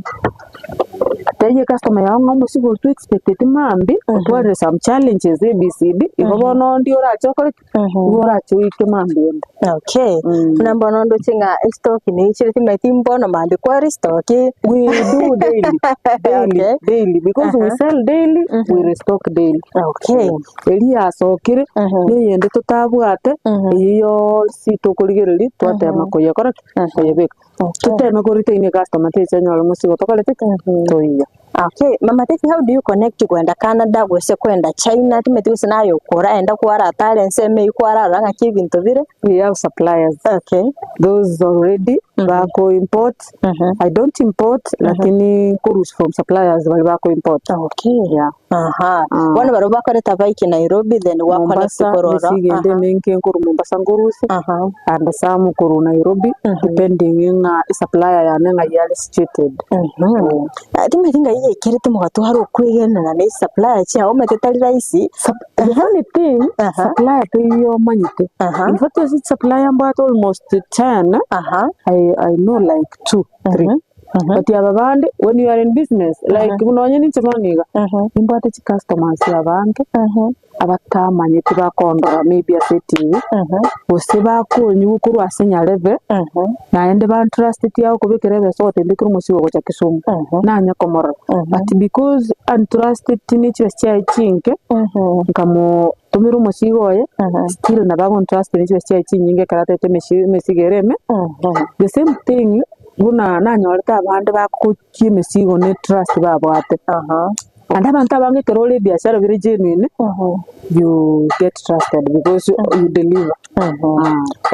Tebia ecustomer yago ng'a omosigo oria twexpecteti mambia otwarire some challenges ABCD, igo bono onde orache okore ki? Igo orache oike mambia ende. Okay, buna mbono ndoche ng'a estock neichire timanyeti mbono mambia kwa restock. We do daily, daily, Okay. daily because we sell daily, we restock daily. Okay. Eria yasokire, neyende totabwate, eyio yonsi tokorigereria twatema koyekora ki? Koyebeka. Toteme ko retain ecustomer techa enyore mosigo tokorete ki? Toiyo. Okay, Mama Teti, how do you connect kwenda Canada gose kwenda China timanyeti gose naye okora enda kwaratara ensemo eywo kwararora ng'aki ebinto bire? We have suppliers. Okay. Those already bako import. I don't import lakini nkorusia from suppliers baria bako import. Okay. Yeah. Aha. Bono barabwo bakoreta baike Nairobi then gwa connect Mombasa, korwa oro. emesigo ende emenge nkorwa Mombasa nkorusia and some korwa Nairobi depending ng'a esupplier yane ng'ai are situated. Timanyeti ng'ai yaikerete mogatwara okwegenana na esupplier chiago omanyete tari rahisi. The funny thing, supplier teiyo omanyete. In fact ase supplier mbwate almost 10, I, I know like two, three. But aba bande, when you are in business, like buna onye ninche bono iga, nimbwate chicustomers abange, abatamanyeti bakondora maybe ase etibi, gose bakonyigwa korwa ase nyarebe, naende bantrusteti agokobekera ebesa ogoteba mbekere omosigo gocha Kisumu, nanye komorora. But because antrusteti ne chibesa chiaye chinke, nkamotomera omosigo oye, still nabo agontrust ne chibesa chiaye chinyinge ekero atete emesi emesigo ere eme. The same thing buna nanyorete abande bagochia emesigo ne trust babwate. Naende abanto abange ekero ore ebiashara bire genuine, you get trusted because you deliver.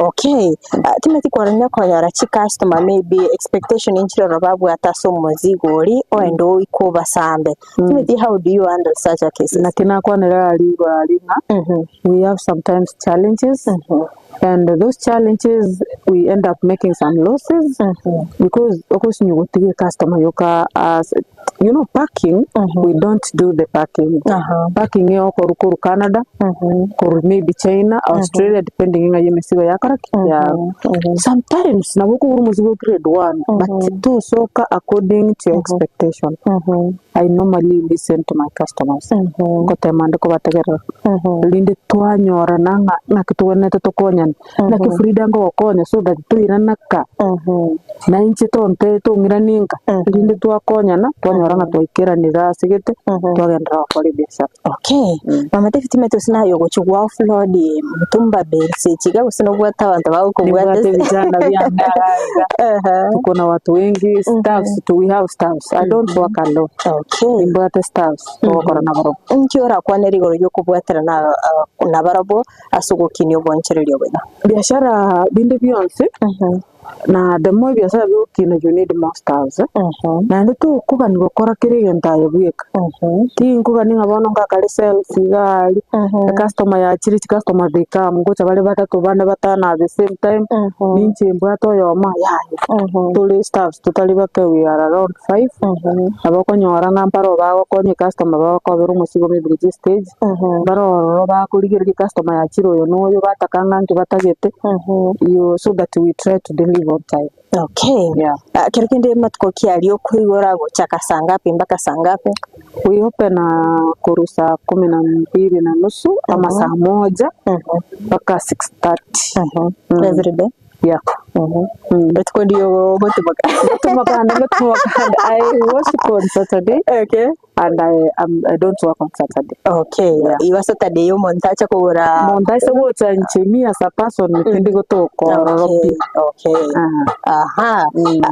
Okay, timanyeti kwarania konyora chicustomer maybe expectation nchire oro babwate ase omozigo oria oende oike obasambe. Timanyeti how do you handle such a cases? Naki nakwanera aria igoro aria ng'a we have sometimes challenges and those challenges we end up making some losses because okosinywa gotiga ecustomer yoka as you know packing we don't do the packing packing egokorwa korwa Canada korwa maybe China Australia depending ng'a emesigo yakora ki ya sometimes nabo okogora omosigo grade one but tosoka according to your expectation I normally listen to my customers ngotema nde kobategerera rinde twanyorana ng'a naki togwenerete tokonyane naki Frida ngogokonya so that toirana ka na inche tonte tong'iranie nka rinde twakonyana twanyora ng'a twaikeranire ase gete twagenderera gokora ebiashara. Okay, mama David timanyeti gose naye ogochia gwa offload mtumba bales echi iga gose nobwate abanto bagokobwata Nimbwate ebijana biane iga iga, tuko na watu wengi staffs tu we have staffs I don't work alone Okay. nimbwate staffs togokora nabarobwo. Inki orakwanere igoro riokobwatera na nabarobwo ase ogokinia obwanchereria oboina? Biashara binde bionsi na the more ebiasara bigokina you need more staffs naende tokogania gokora kera egento aye bweka, tinkogania ng'a bono ngakare sales iga aria, ecustomer yachire chicustomer they come ngocha bare batato bane batano at the same time, ninche mbwate oyomo yaya, tore staffs totari bake we are around five, nabo okonyora ng'a mbaro bagokonya ecustomer bagokobera omosigo maybe gochia estage. Bare ororo bakorigereria customer yachire oyo na oyo bataka ng'a nki batagete you so that we try to deliver on time. Okay. Yeah. Ah, kero kende matuko ki aria okoigora gochaka saa ngapi mpaka saa ngapi? We open korwa saa kumi na mbili na nusu ama saa moja mpaka 6:30. Every day? Yeah. Rituko ndio gotumoka. Gotumoka ande gotumoka ande. I worship on Saturday. Okay. And I, um, I don't work on Saturday. Okay. Yeah. Iwa Saturday omonto ache kogora Monto aise gocha inche me as a person tindi gotoka ororo Okay. pi. Okay. Ah. Aha.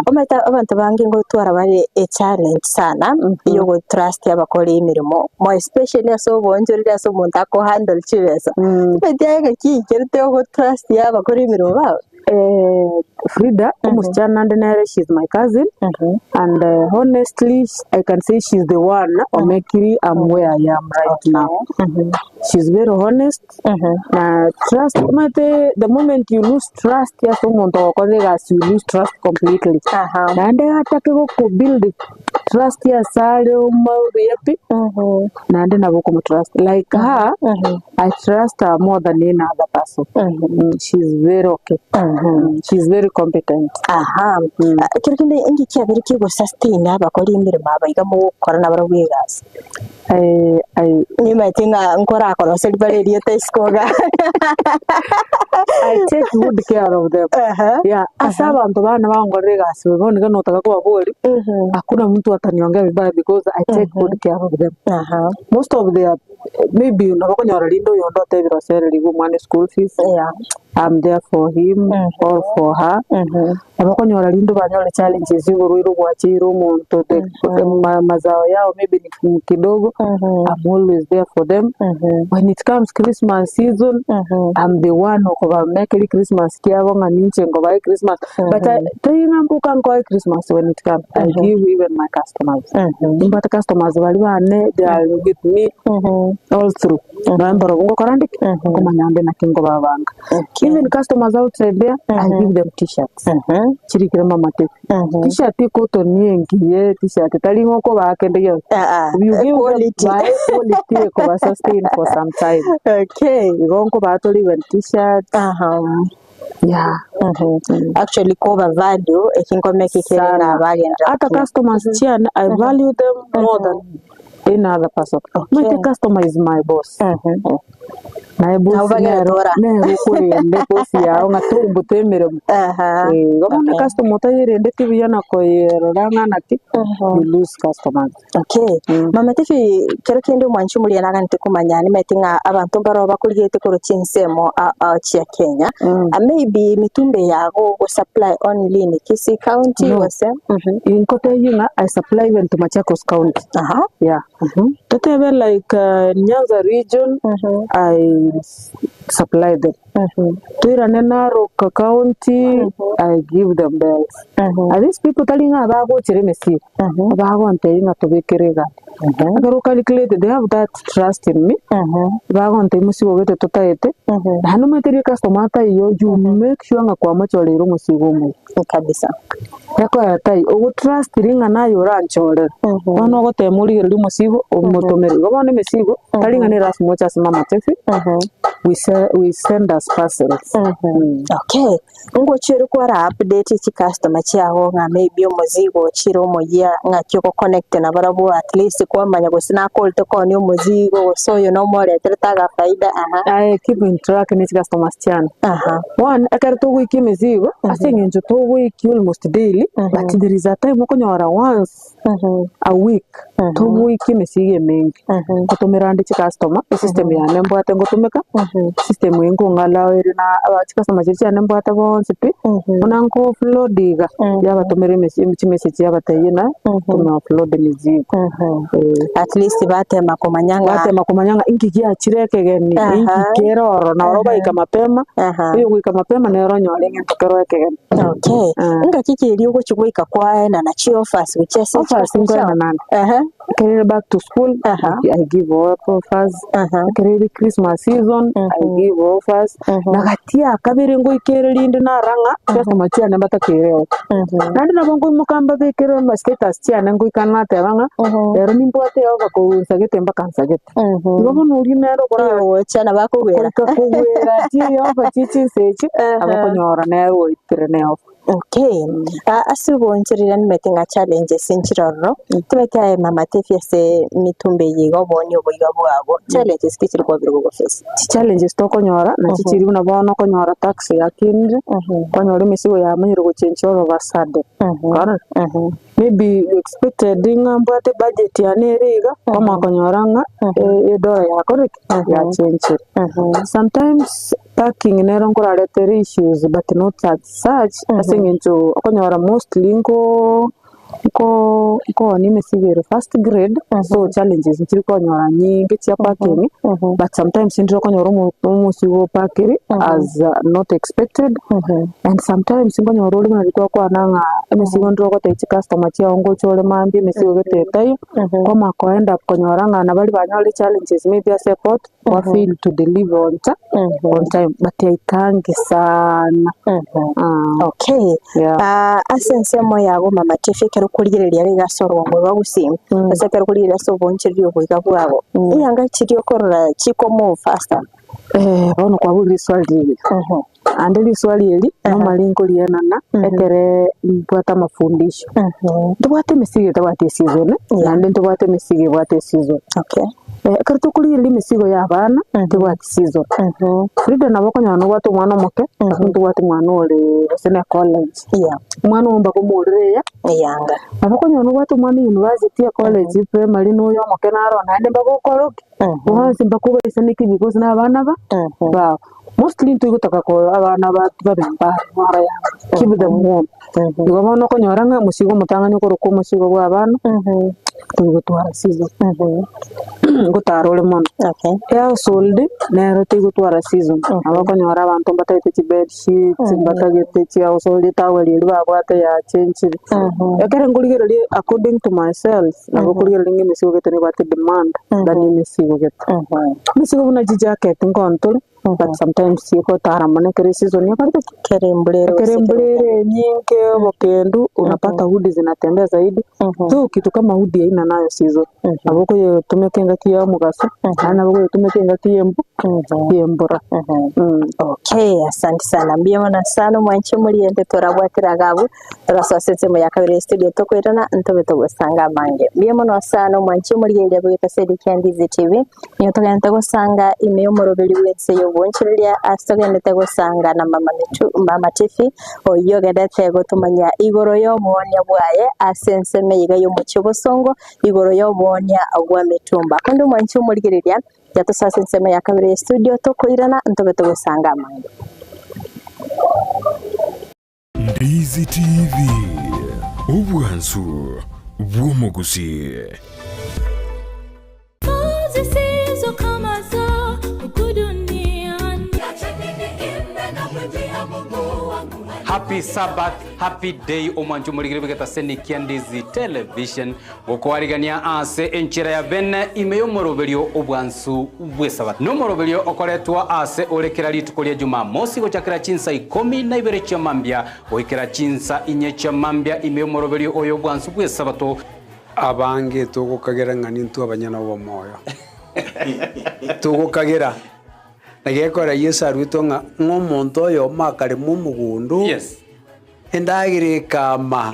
Omanyete abanto bange ngotwara bare echallenge sana yogotrust abakori emirimo more especially ase oboonchoreri ase omonto akohandle chibesa. Omanyete aye ng'aki ikerete ogotrust abakori emirimo babo? Eh, Frida, omoschana ande nere she's my cousin and honestly I can say she's the one omekiri I'm where I am right now. She's very honest na trust omanyete the moment you lose trust ase omonto ogokorera egasi you lose trust completely. Naende atake gokobuild trust ase are omobuya pi naende nabo okomotrust like her I trust her more than any other person. She's very okay. She's very competent. Aha. Ekero kende inki kiabeire kegosustain abakori emeremo aba iga mogokora nabarabwo egasi? Nimaete ng'a nkorakoroseria bare erieta isiko iga. I take good care of them. Yeah, ase abanto bane bagonkorera egasi bobe bono iga notaka kobaboria, hakuna mtu ataniongea vibaya because I take good care of them. Most of their maybe nabo okonyora rinde oyonde otebire osererigwe omwana eschool fees, I'm there for him or for her. Nabo okonyora rinde obanyore challenges ya oborwaire obwacheire omonto the mazao yao maybe ni kidogo, I'm always there for them. When it comes Christmas season, I'm the one okobamekeri Christmas kiabo ng'a ninche nkobae Christmas. But I, tari ng'a mboka nkoe Christmas when it comes, I give even my customers. Nimbwate customers baria bane, they are with me all through. Nonya mbarobwo ngokora ndi ki? Nkomanya nde naki nkobabanga. Even customers outside there, I give them t-shirts. Chirikire Mama Tiffy. T-shirt cotton engiya t-shirt tari ng'a okobaa kende gionsi. You give them Quality. bae quality ekoba sustain for some time. Okay. Igo nkobaa tore even t-shirts. Yeah. Actually koba value ekinkome eke kere Sana. ng'a bagenderera Hata gokina. customers chiane I value them more than any other person. Okay. Omanyete customer is my boss. Naye boss Nabo bagere nere tora. nere okorenda eboss yao ng'a tombute emeremo. Aha. Eh, igo bono Okay. ecustomer otayerendeti buya na koyerora ng'a naki, you lose customers. Okay. Mama Tiffy, kero kende omwanchi omoria naganete komanya nimaete ng'a abanto mbaro bakorigerete korwa chinsemo ao chia Kenya. Maybe emitumba eye yago ogo supply only in Kisii County No. gose? Nkotebie ng'a I supply even to Machakos County. Aha. Yeah. Totebe like Nyanza region, I supply them. Toirane Narok County, I give them bells. And these people tari ng'a bagochera emesigo, bagontebia ng'a tobekere egari. Ekero ocalculate they have that trust in me, bagontebia mosigo gete totaete, naende omanyete riria ecustomer ataiyo, you make sure ng'a kwamochoreire omosigo omuya. Kabisa. Ekoera tai, ogotrust ring'ana aye oranchorere, bono ogotema origererie omosigo omotomere. Igo bono emesigo, tari ng'a nere ase moche ase mama Tefi, we se we send as parcels. Okay, ngochia ore kwara update chicustomer chiago ng'a maybe omozigo ochire omoyia ng'aki ogoconnect nabarabwo at least kwamanya gose nakorete koonia omozigo gose oyo nomoreterete agafaida aha. I keep in track ne chicustomers chiane. Aha. One, ekero togoikia emesigo, ase eng'encho togoikia almost daily, but there is a time okonyora once a week, togoikia emesigo emenge, nkotomera ande chicustomer, esystem yane mbwate ngotomeka, system eye nkong'alao ere na aba chicustomer chiria chiane mbwate bonsi pi, buna nko offload iga, yabatomera emesi chimessage yabatebia ng'a tome offload emizigo, eh. At least batema komanya ng'a Batema komanya ng'a inki giachire ekegeni, inki kere ororo, na oro baika mapema, oyogoika mapema nere onyore egento kero ekegeni. Okay. Ngaki ki eria ogochia goika kwaenana chioffers gochia ase Offers chicustomer chiao? nkoenana ande. Ekero ere back to school, I give offers, ekero ere Christmas season, I give offers, na gati ya kabere ngoika ere rinde narora ng'a customer chiane mbatakeire offer. Naende nabo nkoimoka mbabekere ama status chiane ngoika nateba ng'a rero nimbwate offer korwa nsagete mpaka nsagete. Igo bono oria nere okora Ogocha nabo akogwera. goika kogwera chioffer chie chinsa echi, nabo okonyora nere oitire ne offer. Okay, ase oboonchoreria nimanyete ng'a challenges nchire ororo, tobeke aye mama Tefi ase emitumba eye iga oboonia oboiga bwabo, challenges ki chiri kwabire gogoface? Chichallenges tokonyora nachi chiri buna bono okonyora tax yakinire, okonyora emesigo yamenyire gochenchia all of a sudden, korora? Maybe you expected ng'a mbwate budget yane ere iga, kwamanya konyora ng'a edollar yakorire ki? Yachenchire. Sometimes parking nero nkoraretere issues but not as such ase eng'encho okonyora mostly nko nko nkoonia emesigo ere first grade so challenges nchiri konyora nyinge chia parking but sometimes ndire okonyora omo omosigo opakire as not expected and sometimes nkonyora ore buna riria twakwana ng'a emesigo ndire ogotebia chicustomer chiago ngocha ore mambia emesigo gete etaiyo, kwamanya ko end up konyora ng'a nabari banyorire challenges maybe ase eport. Wa fail to deliver on ta on time but aikange sana Ah. Okay. Yeah. Ah, ase ensemo yago mama Tiffy ekero okorigereria iga ase orwongo rwa gusii gose ekero okorigereria ase obonchereri oboiga bwabo eyanga chiria okorora chiko move faster Eh, bono kwaborire riswali rigiya ande riswali eri normally nkorienana ekere mbwate amafundisho ntobwate emesigo etabwati eseason naende ntobwate emesigo ebwate eseason Okay. Ekero tokorigereria emesigo ya abana, tebwati season. Frida nabo okonyora nobwate omwana omoke, lakini tobwati mwana ore gose ne college. Omwana oyo mpaka omorere eya, Eyanga. nabo okonyora nobwate omwana university, ecollege, primary na oyo omoke naro naende mpaka okore ki? Bonsi mpaka obaisaneke because na abana ba bao. Mostly ntoigotaka ko abana ba babe mbare mara yanga, keep them warm. Igo bono okonyora ng'a omosigo omotang'ani okorokwa omosigo bwa abana, toigotwara season, ngotara ore mono. Household, nero toigotwara season, nabo okonyora abanto mbatagete chibed sheets, mbatagete chi household etowel eria babwate yachenchire. Ekero nkorigereria according to myself, nabo okorigereria ng'a emesigo gete nebwate demand than emesigo gete. Emesigo buna chijacket nkontore. But sometimes egotara mono ekero eseason ekorete ki? Ekero embura ere Ekero gose embura ekero ere enyinge, obokendu, unapata hudi zinatembea zaidi, though kitu kama hudi haina nayo season, nabo okoyetumeka engaki ya omogaso, naende nabo okoyetumeka engaki ya embu ya embura. Okay, asante sana. Mbuya mono sana omwanchi omoriente torabwatire iga abwo, torasoa ase ensemo ya kabere ya studio tokoirana ntobe togosanga amange. Mbuya mono sana omwanchi omorigereria bwe Etaseri kia Ndizi TV, Nigo togenderete gosanga ime y'omoroberi bw'ense y'obonchoreria ase togenderete gosanga na mama Mitu, mama Tiffy, oyio ogenderete gotomanya igoro y'oboonia bwaye ase ensemo eyeiga y'omochie obosongo, igoro y'oboonia bwa mitumba. Konde omwanchi omorigereria, yatosoa ase ensemo ya kabere ye studio, tokoirana ntobe togosanga amange. Ndizi TV, obwansu bw'omogusii. Happy Sabbath, happy day omwancho omorigere bw'egetaseni kia Ndizi Television gokoarigania ase enchera ya bene ime y'omoroberio obwansu bw'esabato. Nomoroberio okoretwa ase ore kera rituko ria Jumamosi gochakera chinsa ikomi na ibere chia mambia goikera chinsa inye chia mambia ime y'omoroberio oyo obwansu bw'esabato. Abange togokagera ng'a nintwe abanyene obomoyo. Togokagera. Na gekogera Yeso aruetwe ng'a ng'a omonto oyomo akarema omogondo, Yes. endagera ekama,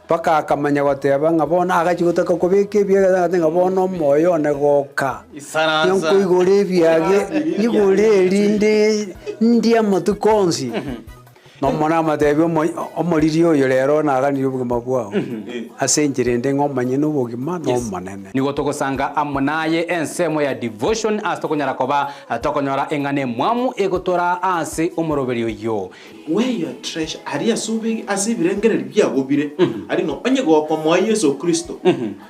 mpaka akamanya goteba ng'a bono agachia gotaka kobeka ebiage agateba ng'a bono omoyo one goka. Isaransa. Nkoigora ebiage, nyigore erinde ndie amatuko onsi. Nomone amatebia omoriri oyo rero naganirie obogima bwao, ase enchera ende ng'a omanye nobogima na Omonene. Nigo togosanga amo naye ensemo ya devotion ase tokonyara koba tokonyora eng'ana emwamu egotoraa ase omoroberi oyio. Where your treasure aria ase obege ase ebirengererio biago bire, aria ng'a onye gokomoa Yeso Kristo,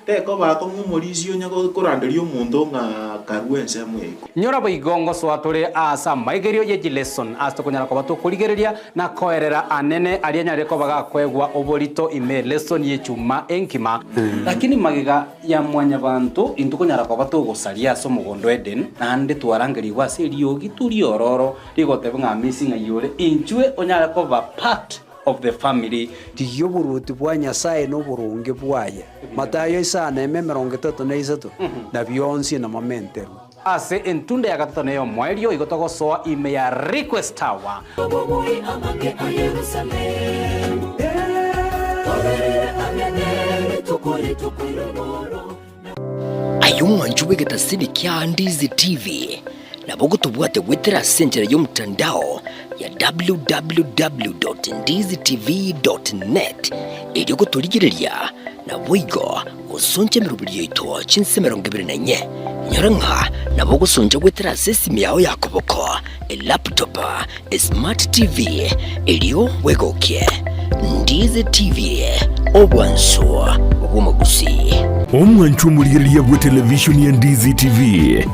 Tekoba akong'u omorisia onye koranderia omonto ng'a karue ensemo ya igoro. Nyora boigo ngosoa tore aase amaigerio ye chileson ase tokonyara koba tokorigereria na koerera anene aria anyarire koba gakoegwa oborito ime lesson y'echuma enkima. Lakini magega ya mwanyabanto intwe konyara koba togosaria ase omogondo o Eden, naende twarangerigwe ase eriogi riororo rigoteba ng'a amisi ng'ai ore, inchwe onyare koba part of the family. Rigia oboruoti bwa Nyasae na oboronge bwaye, Matayo isano eme 33, na bionsi namamenterwe. Ase entunda ya gatato na ey'omoerio igo togosoa ime ya Request Tower. Aye omwancho bw'egetasini kia Ndizi TV, nabo ogotobwate goetera ase enchera y'omotandao ya www.ndizitv.net erio gotorigereria naboigo gosoncha emeroberi yaito chinse 24. Inyora ng'a nabo ogosoncha goetera ase esimi yao ya koboko, elaptop, esmart TV, erio bwegokie. Ndizi TV, obwansu bw'omogusii. Omwancho omorigereria bwe televishoni ya Ndizi TV,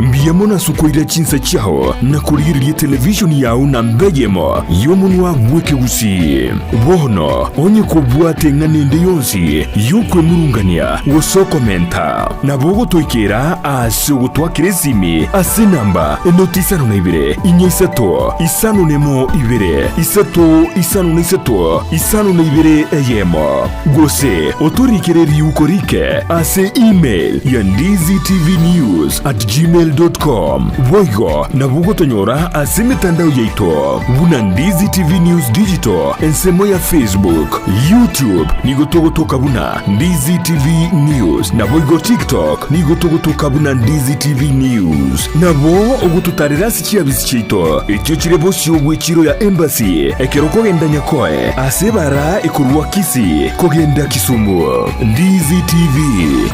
mbuya mono ase okoira chinsa chiao na korigereria televishoni yao namba eyemo y'omonwa bw'ekegusii. Bono onye kobwate eng'ana ende yonsi y'okwemurungania gose okomenta, nabo ogotoikera ase ogotwakera esimi ase enamba enoti isano na ibere, inya isato, isano nemo ibere, isato isano na isato, isano na ibere eyemo. Gose otorikere riuko rike ase email ya ndizitvnews at gmail dot com. Boigo nabo ogotonyora ase emetandao yaito buna Ndizi TV News Digital ensemo ya Facebook, YouTube nigo togotoka buna Ndizi TV News naboigo TikTok nigo togotoka buna Ndizi TV News. Nabo ogototarera ase chiabisi chiaito echio chire bosio bw'echiro ya Embassy ekero okogenda Nyakoe ase ebara ekorwa Kisii kogenda Kisumu. Ndizi TV,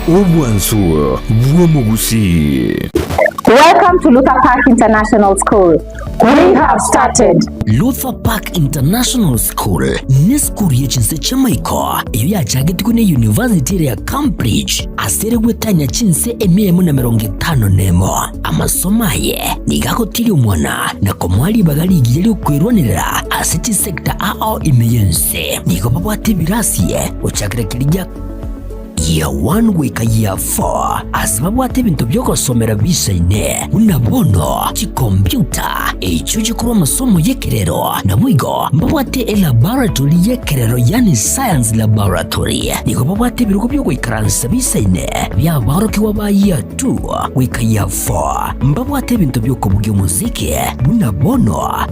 obwansu bw'omogusii. Welcome to Luther Park International School. We have started. Luther Park International School nesukuru ye chinse chi'amaiko eyio yachagetigwe ne University ere ya Cambridge ase ere gwetania chinse emia emo na emerongo etano nemo. Amasomo aye nigo agotiria omwana na komoa ribaga rigiya ri'okwerwanerera ase chisecta ao ime y'ense. Nigo babwate ebirasi gochakera keria gia. Year 1 goika Year 4 ase babwate ebinto bi'ogosomera biisaine, buna bono chikompiuta, echio chikorwa amasomo y'ekerero, naboigo mbabwate elaboratory y'ekerero yaani science laboratory. Nigo babwate ebirogo bi'ogoikaransa biisaine bi'aborokigwa ba Year 2 goika Year 4. Mbabwate ebinto bi'okobugia omosiki buna bono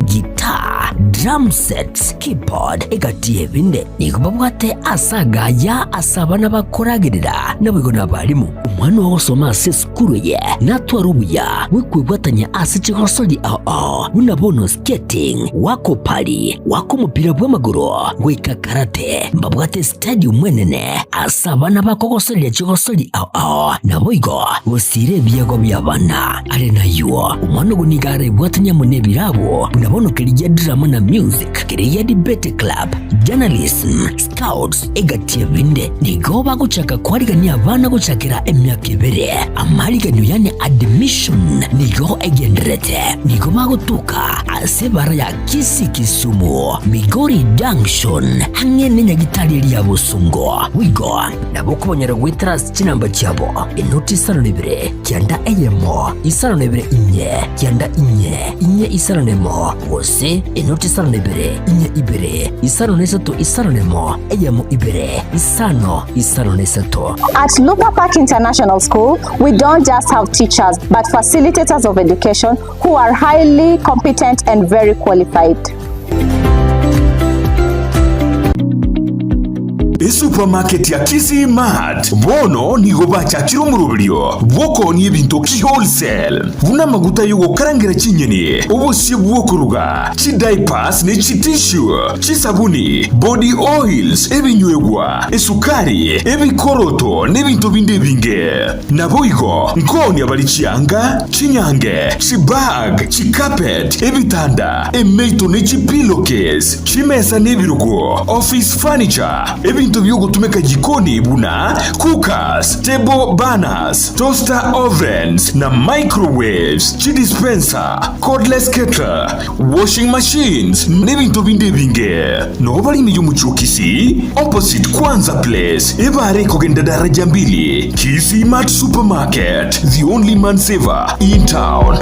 Guitar, drum sets, keyboard, egati y'ebinde. Nigo babwate ase agaya ase abana bakoragerera, naboigo nabarimu. Omwana ogosoma ase esukuru eye natware obuya bw'okwebwatania ase chigosori ao ao buna bono skating, goaka opari, goaka omopira bw'amagoro, goika karate. Mbabwate stadium enene ase abana bakogosoreria chigosori ao ao, naboigo gosiira ebiegwa bi'abana. Are nayio, omwana ogo nigo arebwatanie amo nebirabo, buna bono keria drama na music, keria debate club, journalism, scouts, egati ebinde. Nigo bagochaka kwarigania abana gochakera emiaka ebere. Amariganio yaani admission nigo egendererete. Nigo bagotoka ase ebara ya Kisii Kisumu, Migori Junction, ang'e nenyagitari eria ya Bosongo. Boigo nabo okobanyora goetera ase chinamba chiabo, enoti isano na ibere, kianda eyemo, isano na ibere inye, kianda inye, inye isano na emo, gose enoti isano na ibere, inye ibere, isano na isato isano na emo, eyemo ibere, isano, isano na isato. At Luther Park International School, we don't just have teachers, but facilitators of education who are highly competent and very qualified. Esupamaketi ya Kisii Mart bono nigo bachakire omoroberio bw'okoonia ebinto ki-wholesale, buna amaguta y'ogokarangera chinyeni, obosie bw'okoruga, chidiapers ne chitissue, chisabuni, body oils, ebinywegwa, esukari, ebikoroto na ebinto binde ebinge. Naboigo nkoonia bare chianga, chinyange, chibag, chicarpet, ebitanda, emeito ne chipillowcase, chimesa na ebirogo, office furniture, ebinto bi'ogotumeka jikoni buna cookers, table burners, toaster ovens na microwaves, chidispenser, cordless kettle, washing machines, na ebinto binde ebinge. Noo bare ime y'omochie o Kisii, opposite Kwanza Place, ebare ekogenda daraja mbili, Kisii Mart Supermarket, the only man saver in town.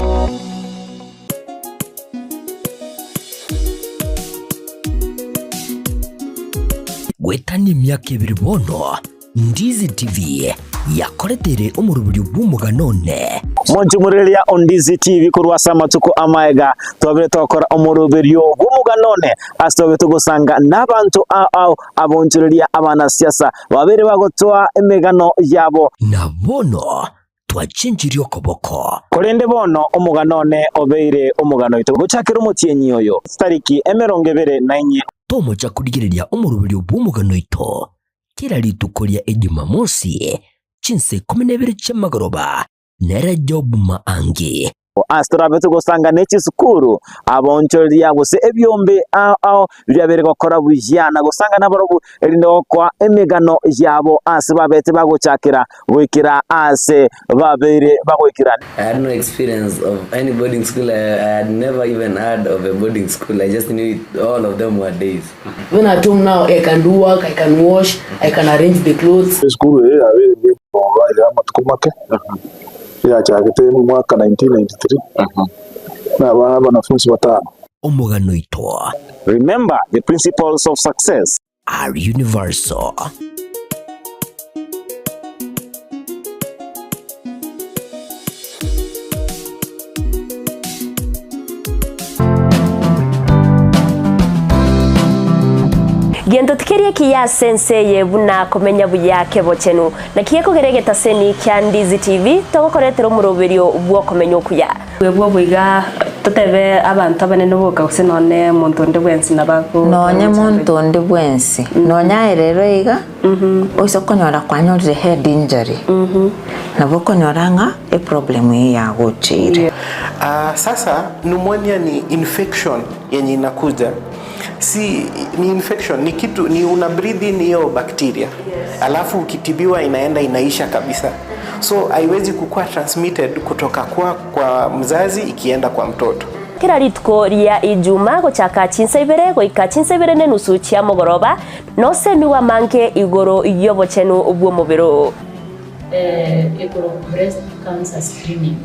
Goetania emiaka ebere bono, Ndizi TV yakoreteire omoroberio bw'omogano one. Monchumureria o Ndizi TV korwa ase amatuko amaega, twabire togokora omoroberio bw'omogano one ase twabire togosanga nabanto ao ao abonchoreria abanasiasa babere bagotoa emegano yabo. Na bono twachenchirie okoboko. Korende bono omogano one obeire omogano oito gochakera omotienyi oyo, chitariki emerongo ebere na inye. Tomocha korigereria omoroberio bw'omogano oito kera rituko ria Ejumamosi, chinsa ikomi na ibere chi'amagoroba, nere Job Maangi. Ase torabe togosanga ne chisukuru, abaonchoreria gose ebiombe ao ao biria bere gokora buya na gosanga nabarobwo, erinde gokoa emegano yabo ase babete bagochakera goikera aase babeire bagoikera. I had no experience of any boarding school. I, I had never even heard of a boarding school. I just knew it, all of them were days. When at home now, I can do work, I can wash, I can arrange the clothes. Esukuru eye yabeire negoba ya amatuko make, eyachagete omwaka 1993 na abana abanafunsi batano. Omogano oito. Remember the principles of success. Are universal. Gento tikeri ekiya ase ense eye buna komenya buya kebochenu. Naki gekogera egetaseni kia Ndizi TV togokoretera omoroberio bw'okomenya okuya. Bwebwo boiga totebe abanto abanene boka gose nonye monto onde bwensi nabo ago Nonye monto onde bwensi, nonye aye rero iga, oise okonyora kwanyorire head injury, nabo okonyora ng'a eproblem eyio yagocheire. Ah, sasa pneumonia ni infection yenye inakuja si ni infection ni kitu ni una breathe in hiyo bacteria alafu ukitibiwa inaenda inaisha kabisa so haiwezi kukuwa transmitted kutoka kwa, kwa mzazi ikienda kwa mtoto. Kera rituko ria Ijuma gochaka chinsa ibere goika chinsa ibere na enusu chia mogoroba, nosemigwe amange igoro y'obochenu bw'omobere oo. Ekorokwa breast cancer screening.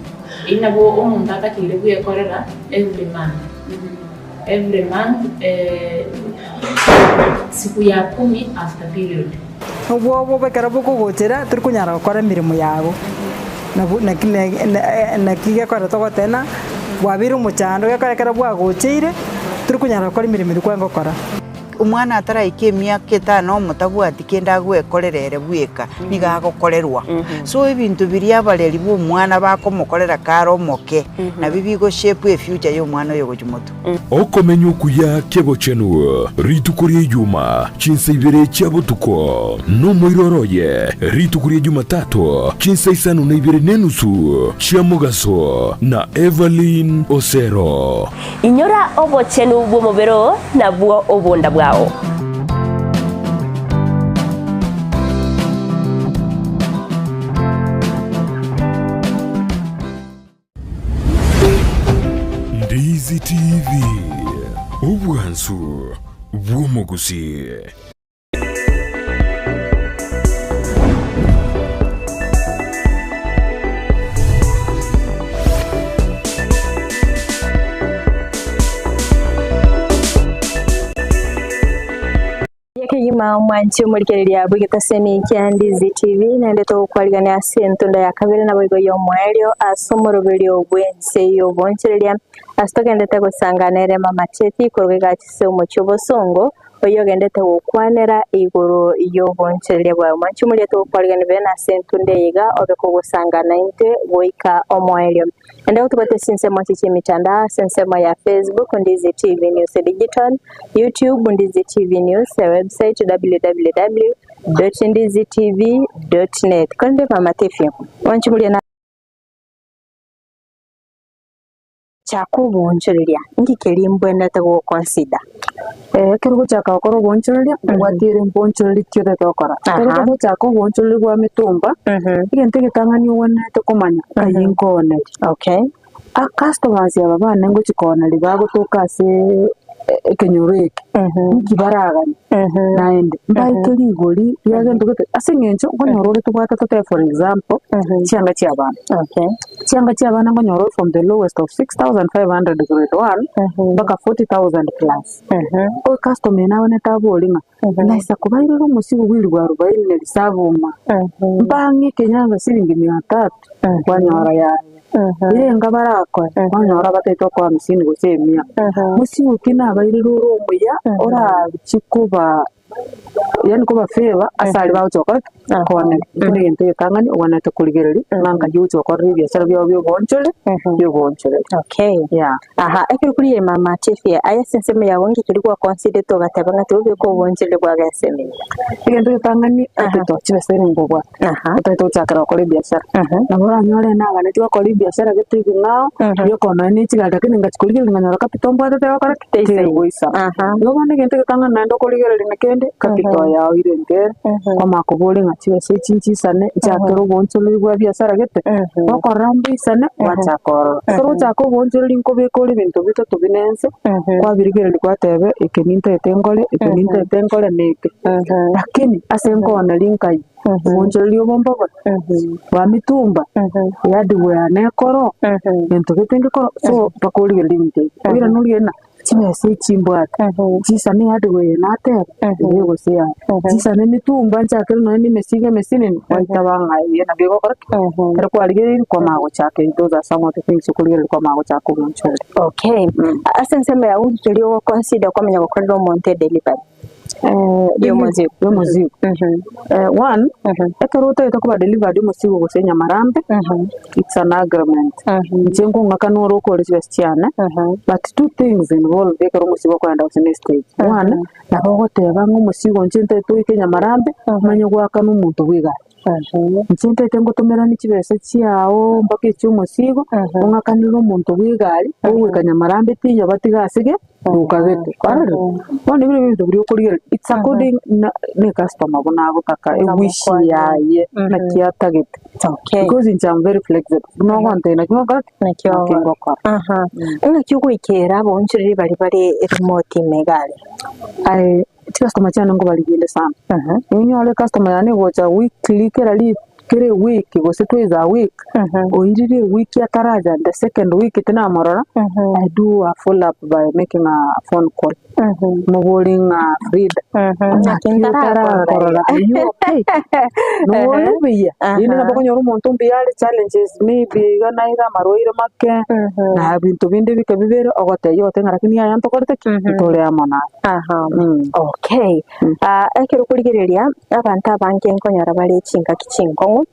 Eyio nabo omonto atakeire bwekorera every month, every month siku ya kumi after period. Obwoba ekero bokogochera tori konyara gokora emeremo yago, nabo naki naki gekogera togoteba ng'a bwabeire omochando gekogera ekero bwagocheire tori konyara gokora emeremo eria kwarenge gokora. Omwana ataraika emiaka etano omotabwati kende agwekorera ere bweka, nigo agokorerwa. So ebinto biria abareri ba omwana bakomokorera kare omoke, nabio bigo shape efuture ya omwana oyo gochia motwe. Okomenya okuya kebochenu rituko ria Ijuma, chinsa ibere chia botuko, nomoiroro oye rituko ria Jumatato, chinsa isano na ibere nenusu chia mogaso, na Evelyn Osero. Inyora obochenu bw'omobere oo, nabwo obonda bwao. Ndizi TV, obwansu bw'omogusii. Kegima omwanchi omorigereria bw'egetaseni kia Ndizi TV naende togokwarigania ase entunda ya kabere naboigo y'omoerio ase omoroberio bw'ense y'obonchereria ase togendete gosanga nere Mama Tethi korwa egachise ase omochie obosongo oyio ogendete gokwanera igoro y'obonchereria bwaye. Omwanchi omoria togokwarigania buya nase entunda eye iga obe kogosanga naintwe goika omoerio. Naende gotobwate ase ensemo echi chi'emitandao ase ensemo ya Facebook, Ndizi TV News Digital, YouTube, Ndizi TV News, ewebsite www.ndizitv.net. Korende mama Tefia, mwanchi moria na Chaka oboonchoreria, inki keria mbwenerete goconsider? Ekero ogochaka gokora oboonchoreria, obwatire mboonchoreria ki otagete gokora. Ekero ogochaka oboonchoreria bwa mitumba, egento egetang'ani ogwenerete komanya, ng'ai nkooneria. Okay. Customers aba bane ngochia kooneria bagotoka ase ekenyoro eke, inki baraganie? Naende, mbaete rigori ria gento gete, ase eng'encho nkonyora ore tobwate totebe for example, chianga chia abana. Okay. Chianga chia abana nkonyora ore from the lowest of 6500 grade one, mpaka 40000 plus. O customer eye nabonete abori ng'a, naisa kobairera omosigo bwa elifu arubaini na risabu ng'a, mbang'e ekenyansa shilingi mia tatu, kwanyora yaya. Erenga barakoe, kwanyora batagete okoa hamsini gose emia. Mosigo ki nabairire ore omuya, orachi koba yaani koba favor ase aria bagocha gokora ki? Koonera. Ekio na egento egetang'ani obwenerete korigereria, ng'a nkai ogocha gokorera ebiasara biabo bia oboonchore, bia oboonchoreri. Okay. Yeah. Aha, ekero korigia mama Tefia, aye ase ensemo yago nki keria gwaconsiderete ogateba ng'a tiga obeke oboonchoreri bwago ensemo eye? Egento egetang'ani, capital, chibesa ere nkobwate. Otagete gochakera gokora ebiashara, nabo oranyore naganeti gokora ebiashara gete ebing'ao, biokoona nonya ne chigari lakini ngachia korigereria nkanyora capital mbwate tegokora ki? Tegoisana. Igo bono egento egetang'ani naende okorigereria na kende, capital yao irenge ere, kwamanya koboria ng'a chibesa echi nchisane, nchakere oboonchoreri bwa biashara gete, gokorora mboisane, gwachaka ororo. Ekero ochaka oboonchoreri nkobeka ore ebinto bitato buna ense, kwabirigereria kwateba eke nintagete nkore, eke nintagete nkore na eke. Lakini ase nkooneri nkai. Oboonchoreria obo mbobe bwa mitumba, eyadibwe yane ekoro, gento gete ngekoro, so mpaka origererie ebinto ebi. Oirane origererie ng'a chibesa echi mbwate, chisane eyadibwe eye nateba, eye gose yaya, chisane emitumba nchakere nonye na emesigo emesinini, gwaitaba ng'a eye nabo egokora ki? Ekero kwarigereirie kwamanya gochaka those are some of the things okorigereria kwamanya gochaka oboonchoreria. Okay, ase ensemo yago keria ogoconsider kwamanya gokorera omonto edelivery. Y'omozigo. Y'omozigo. One, ekero otagete koba delivered omosigo gose enyamarambe, it's an agreement. Inche nkong'akana ore okore chibesa chiane, but two things involved ekero omosigo okoenda gose na estage. One, nabo ogoteba ng'a omosigo inche ntagete oike enyamarambe, omanye goakana omonto bwa egari. Inche ntagete ngotomeranie chibesa chiao mpaka echia omosigo, ong'akanere omonto bwa egari, ogoika nyamarambe tiyo batige asige. Okagete, kwarorire? Bono ebio nabio ebinto biria okorigereria, it's according na na ecustomer buna agotaka, ewish yaye, naki atagete. Because inche am very flexible, buna ogontebia naki ngokora ki? Naki ngokora. Ng'aki ogoikera abaonchoreri baria bare remote ime iga aria? Aye chicustomer chiane nkobariginde sana, onyore ecustomer yane egocha weekly kera ri kera eweek gose twice a week, oirire eweek ataracha the second week tinamorora, I do a follow up by making a phone call, moborie ng'a Frida, Naki naki ntarakorora otarakorora are you okay? Nore buya, rende nabo okonyora omonto mbuya are challenges maybe iga na iga amarwaire make, na ebinto binde bike bibere, ogotebia ogote ng'a lakini yaya ntokorete ki? Ntore amo naye. Okay, ekero okorigereria abanto abange nkonyora bare chingaki chinkong'u,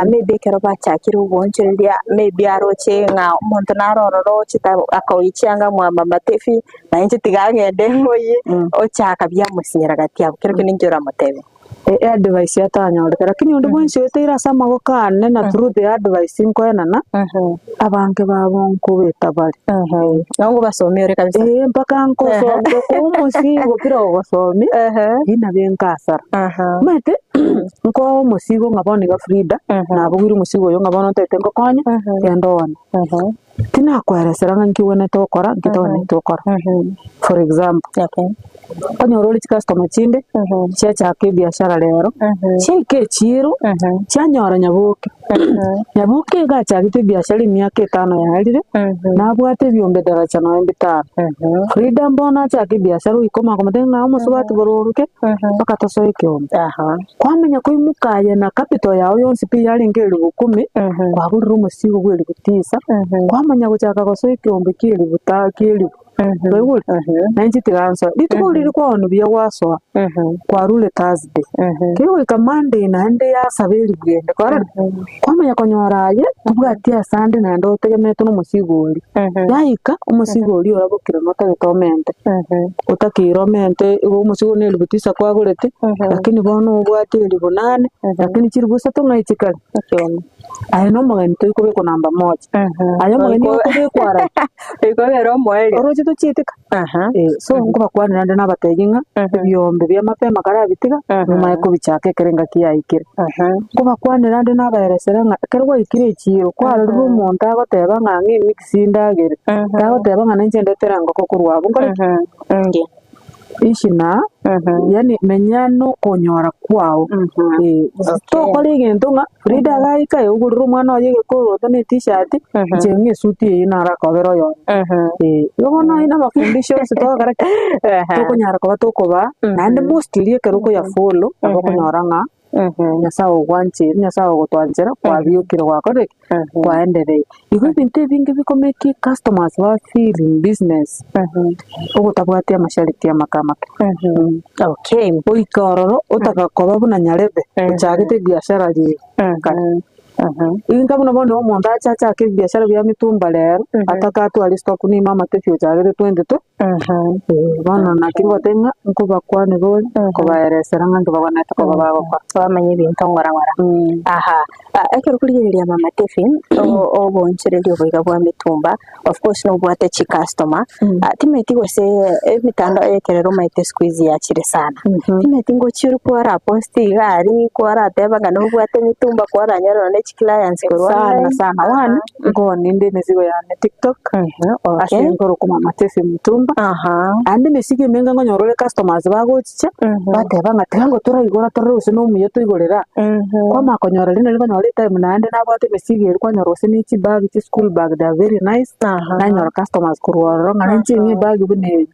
maybe ekero bachakire oboonchoreria maybe aroche ng'a omonto naro ororo ochete akoyia chianga mwa mama Tefi, na inche tiga ng'ende ng'oyie, ochaka biamosinyera gati abwo, kero kende ninki oramotebie? Eadvice atanyorete, lakini onde bwensi oeteire ase amaboko ane na through the advice nkoenana, abange babo nkobeta bare. Nabo ngobasomia ore kabisa. Ee mpaka nkosomia gokoa omosigo kera ogosomia, eyio nabo enkasara. Omanyete nkoa omosigo ng'a bono iga Frida, nabogoire omosigo oyo ng'a bono ntagete ngokonye, genda oone. Tinakoeresera ng'a nki ogwenerete gokora, nki togwenereti gokora. For example, okonyora ore chicustomer chinde, chiachaka ebiashara rero, chiaika echiro, chianyora nyaboke, nyaboke iga achagete ebiashara emiaka etano yaerire, nabwate ebiombe daraja nonye bitano. Frida mbono achake ebiashara oika omanye komotebia ng'a omosubati boronge, mpaka tosoe ekeombe. Kwamanya koimoka aye na capital yao yonsi pi yarenge elifu kumi, kwagorire omosigo bwa elifu tisa, kwamanya gochaka gosoa ekeombe kia elifu ta kia elifu, kwaigure? Na inche tiga nsoe. Rituko riria kwaonwa buya gwasoa, kwarure Thursday, kegoika Monday naende yasaba elifu ende, kwarora? Kwamanya konyora aye, tobwati ase ande naende otegemeete na omosigo oria. Yaika, omosigo oria orabokire notagete omente, otakeire omente igo omosigo na elifu tisa kwagorete, lakini bono obwate elifu nane, lakini chilifu isato ng'ai chikare? Aye na omogeni toikobekwa namba moja, aye omogeni okobekwa arari, oroche tochiete ka? So nkobakwanera nde nabatebi ng'a ebiombe bia mapema karabitiga, momanye kobichaka ekero engaki yaikire. Nkobakwanera nde nabaeresera ng'a ekero gwaikire echiro, kwarorire omonto agoteba ng'a ng'a emix ndagere, tagoteba ng'a ninche ndetere engoko korwa abwo, nkore ki? Ishi na, yaani menya nokonyora kwao, tokora egento ng'a Frida agaika ee ogorere omwana oye egekoroto na etishati, inche ng'a esuti eye naro akobera oyomo. Igo bono aye na amafundisho onsi togokora ki? Tokonyara koba tokobaa, naende mostly ekero okoyafollow, nabo okonyora ng'a Nyasaye ogwancheire, Nyasaye ogotwanchera, kwabiokire gwakorire ki? Kwaendereire. Igo ebinto ebinge bikomake customers ba feel in business, ogotabwatia amashariti amake amake. Okay. Goika ororo, otaka koba buna nyarebe, ochagete ebiashara riria kare. Inka buna bono omonto ache achake ebiashara bia mitumba rero, atake atware stock niime amatefi ochagete 22, bono naki ngote ng'a nkobakwanera ore, nkobaeresera ng'a nkebagwenerete koba bagokora. Bamanye ebinto ng'ora ng'ora. Aha, ekero okorigereria mama Tefi, oboonchoreria oboiga bwa mitumba, of course nobwate chicustomer, timanyeti gose emitandao ya ekerero omanyete siku hizi yachire sana. Timanyeti ngochia ore kwaraposti iga aria, kwarateba ng'a nobwate emitumba kwaranyora nonye chiclients korwa Sana online. sana, one, nkooni emesigo yane tiktok, ase nkorokwa mama Tefi Mutumba, naende emesigo emenge nkonyora ore customers bagochicha, bateba ng'a tiga ngotoraigora torore gose nomuya toigorere aa, kwamanya konyora riria nari konyora etime naende nabwate emesigo eria kwanyora gose ne chibag chi school bag they are very nice, nanyora customers korwa ororo ng'a ninche ng'e ebag buna eye.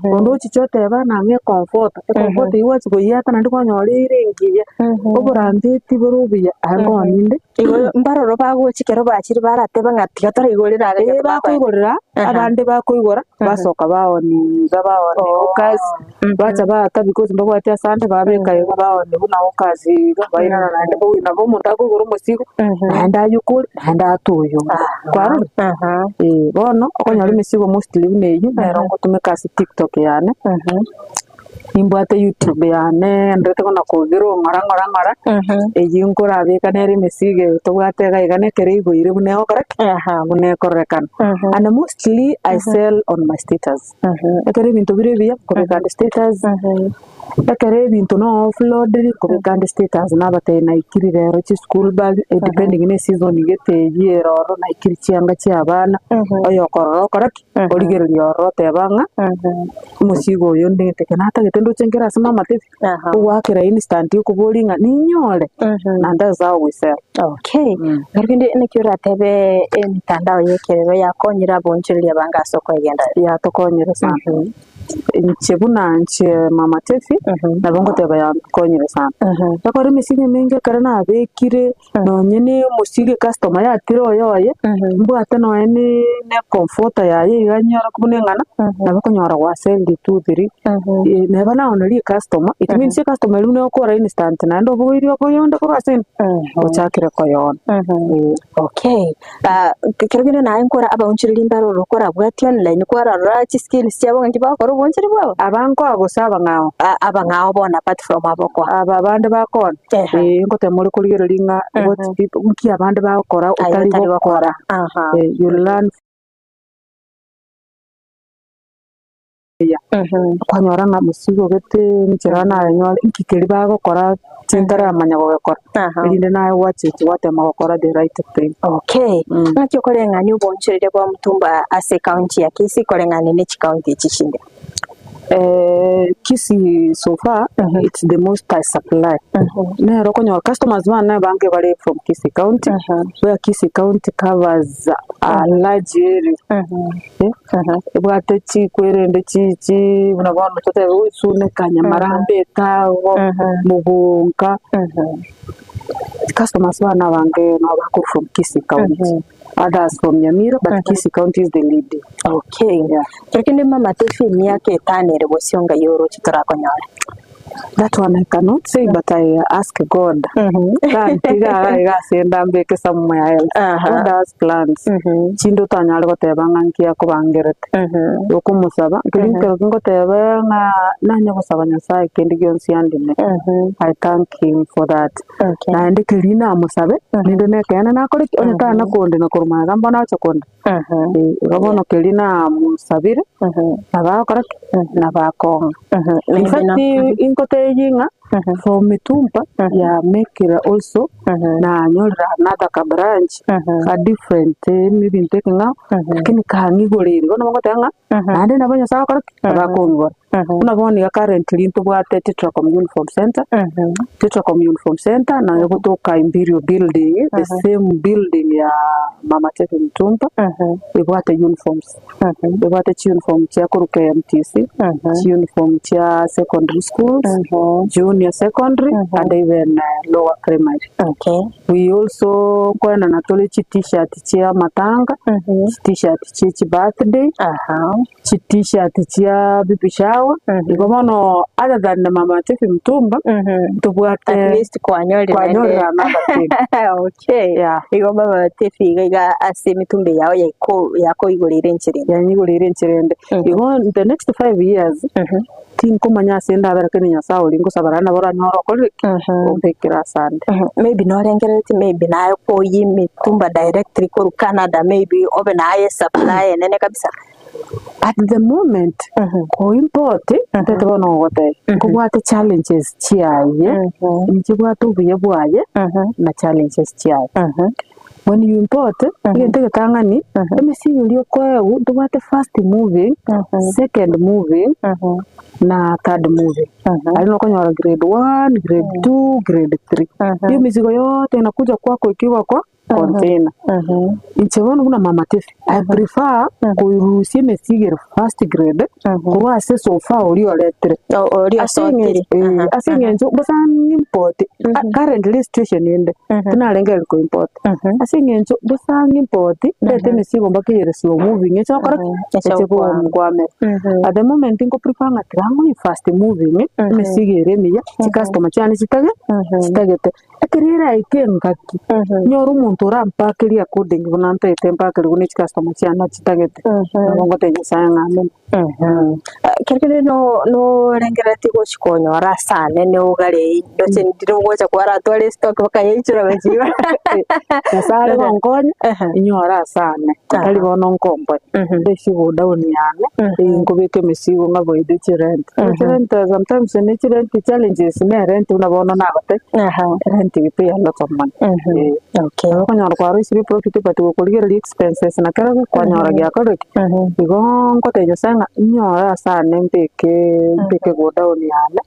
Onde ochiche oteba ng'a ng'a ecomforter, ecomforter eywo gwachia koyiata naende kwanyora ere engiya, oborangeti bore obuya aye nkogania inde. Igo mbaroro bagochia ekero bachire barateba ng'a tiga toraigorere aa Ee bakoigorera, abande bakoigora, basoka baonia iga baonia hawkers, bacha baata because mbabwati asande babeka iga baonia buna hawkers iga, bairana naende bobe nabo omonto akoigora omosigo, naende ayokore, naende atoe oyonde, kwarorire? Eh, bono okonyora emesigo mostly buna eywo, nero ngotumeka ase tiktok yane. Nimbwate YouTube yane nderete buna kobirwa ng'ora ng'ora ng'ora, eyio nkorabeka nere emesigo eye tobwate iga iga na ekero eigoire buna egokora ki? Buna ekororekana. And mostly I sell on my status. Ekero ebinto bire ebiya, nkobeka ande status, ekero ebinto na offload nkobeka ande status nabatebia naikire rero chischool bag depending na eseason gete eywo ere ororo naikire chianga chia abana, oyokorora okora ki? Origereria ororo oteba ng'a omosigo oyo ndete ekero natagete ndoche nkere ase mama tebi, ogoakera instant okoboria ng'a ninyore and that's how we sell. Okay, rende naki oratebe emitandao ya ekerero yakonyire abonchoreria abange ase okoegenda? Yatokonyire sana. Inche buna inche mama Tefi, nabo ngoteba yankonyire sana. Ekero emesigo emenge ekero nabekire, nonye na omosigo ecustomer yatire oyoye, mbwate nonye na ecomforter yaye iga nyore buna eng'ana, nabo okonyora gwaserire two three, neba naoneria ecustomer, it means ecustomer eria buna egokora instant naende obogoirie okoyonde korwa ase inde, ochakire koyoona. Okay, Ekero kende naye nkore abaonchoreria mbaroro korabwatie online kwarora chiskills chiabo ng'aki bagokora obonchori bwabo. Aba nkoa gose abang'ao? Abang'ao bono apart from aba okoa. Aba bande bakoa? Ee, ngotema ore korigereria ng'a what people nki abande bagokora Aye otari otari gokora. gokora. Aha. You learn Kwanyora ng'a mosigo gete enchera nayonyore inki keria bagokora inche ntaramanya gogekora, erinde naye gwacheche gwatema gokora the right thing. Okay, ng'aki okoreng'ania obonchoreria bwa Mutumba ase ekaunti ya Kisii koreng'ania ne chikaunti echi chinde? Kisii so far it's the most I supply, nere okonyora customers bane abange bare from Kisii county, where Kisii county covers a large area. Ebwate chikwerende chi chi buna bono totebe goisuneka Nyamarambe etago, Mogonka, customers bane abange nabo bakorwa from Kisii county, others from Nyamira but Kisii county is the leading. Okay, ekero kende mama taifa emiaka etano ere bosio ngai oroche torakonyore. That one I cannot say but I ask God tantiga iga iga ase ndambeke somewhere else. God has plans chinde otanyare goteba ng'a nki akobangerete. Okomosaba nkeri ekero ngoteba ng'a nanye gosaba Nyasaye kende gionsi andime I thank him for that. Naende keria namosabe ninde na ekeene nakore ki? Onye tana kondina korwa magega mbono agocha kondina. Igo bono keria namosabire, nabo agokora ki? Nabo akong'a. In fact, ingotebi ng'a for mitumba yamekire also nanyorire another ka branch ka different ebinto ekeng'ao, lakini kang'igoreire. Bono nabo ngoteba ng'a naende nabo Nyasaye agokora ki? Nabo akong'igora. Buna bono iga currently ntobwate Tetracom Uniform Centre, Tetracom Uniform Centre nayo egotoka Imperial Building, the same building ya Mama Teddy Mutumba, ebwate uniforms, ebwate chiuniform chia korwa KMTC, chiuniform chia secondary schools, junior secondary and even lower primary. We also nkoenana tore chi t-shirt chia amatanga, chi t-shirt chie chibirthday, chi t-shirt chia baby shower, igo bono other than mama Tiffy Mutumba, ntobwate At least kwanyorire kwanyorire another thing. Okay. Yeah. Igo mama Tiffy iga iga ase emitumba yao yaiko yakoigoreire enchera ende. Yanyigoreire enchera ende. Igo in the next 5 years, tinkomanya ase ndabere lakini Nyasaye oria ngosaba naende nabo oranyore okorire ki? Ombekere asande. Maybe norengerereti maybe naye koyia emitumba directly korwa Canada maybe obe naye supply enene kabisa. At the moment, ko import, ntete bono gogotebia, nkobwate challenges chiaye, nchibwate obuya bwaye na challenges chiaye. When you import, egento egetang'ani, emesigo eria okoegwa, ntobwate first moving, second moving, na third moving. Aria nokonyora grade one, grade two, grade three. Hiyo mizigo yote inakuja kwako ikiwa kwa container. Inche bono buna mama Tiffy, I prefer koirusia emesigo ere first grade, korwa ase sofa oria oretire. Oria Ase eng'encho osotire. eh, ase eng'encho bosa ng'import, currently situation ende, tinarengereria ko import. Ase eng'encho bosa ng'import, ndete emesigo mpaka eyere slow moving eche gokora ki? Eche gokwamera. At the moment nko prefer ng'a tiga ng'oe fast moving, emesigo ere emiya, chicustomer chiane chitage, chitagete. Ekero eraike engaki, nyore omonto orampakerie according buna ntaete mpakerigwe ne chicustomer chiane chitagete, nabo ngotebia Nyasaye ng'a amen. Ekero kende no- norengereretie gochi konyora ase anene ogare ndoche ndire ogocha kwaratware estock mpaka yaichora gochia igoro. Nyasaye are gonkonya, inyore ase ane, tari bono nkomboe, mbeke godown yane, eywo nkobeka emesigo ng'a boide chirent. Chirent sometimes ne chirent challenges ne erent buna bono nagotebia, erent we pay a lot of money. Nabo okonyora kwaroisirie profit but gokorigereria expenses na kera kwanyora giakorire ki? Igo ngotebia Nyasaye ng'a inyore ase ane mbeke mbeke godown yane,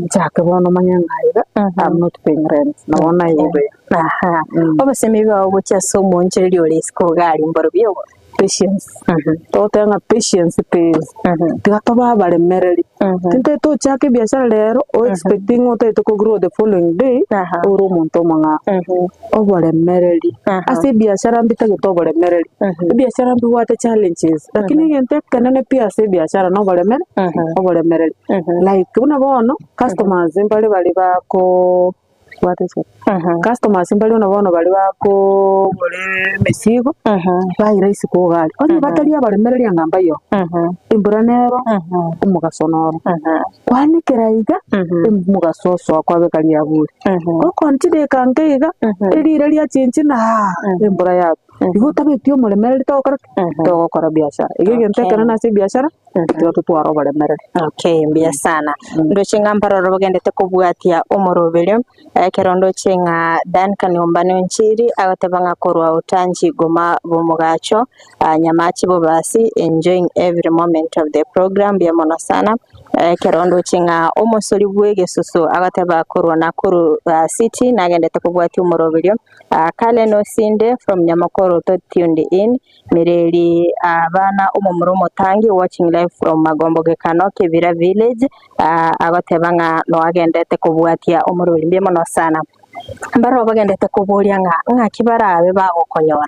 nchake bono manye ng'a iga am not paying rent, nabo naigure. Aha, obosemi bwao gochia ase omoonchoreria ore isiko iga aria mborobio obo? Patience, togoteba ng'a patience pays, tiga tobe abaremereri, tintagete tochake ebiashara rero o expecting ng'a otagete ko grow the following day, ore omonto omong'ao. Oboremereri, ase ebiashara mbitagete oboremereri, ebiashara mbibwate challenges, lakini egento ekenene pi ase ebiashara na oboremere oboremereri. Like buna bono, customers mbare baria bakoo. Customers mbare buna bono baria bakogora emesigo, baira isiko iga aria. Onye batari abaremereria anga mbayio, embura nero, omogaso noro. Kwanekera iga, omogaso osoa kwabeka riaburi. Okonywa chidakika nke iga, erira riachenchia na embura yatwa. Igo otabeti omoremereri togokora ki? Togokora biashara. Igo egento ekenene ase ebiashara. Tiga totware oboremereri. Okay, mbuya sana. Ndoche ng'a mbaroro bagendete kobwatia omoroberio, ekero ndoche ng'a Duncan Ombane Onchiri agoteba ng'a korwa Utanji Goma Bomogacho, ah, Nyamachi Bobasi, enjoying every moment of the program, mbuya mono sana. Ekero ndoche ng'a omosori bw'egesusu agoteba korwa Nakuru ah, City nagendete kobwatia omoroberio, ah, Kalen Osinde from Nyamokoro to tuned in, Mireri abana omomura omotangi watching live from Magombo Gekano Kibira village agoteba ng'a noagendete kobwatia omorweri mbuya mono sana. Mbarabwo bagendete koboria ng'a ng'aki barabe bagokonyora.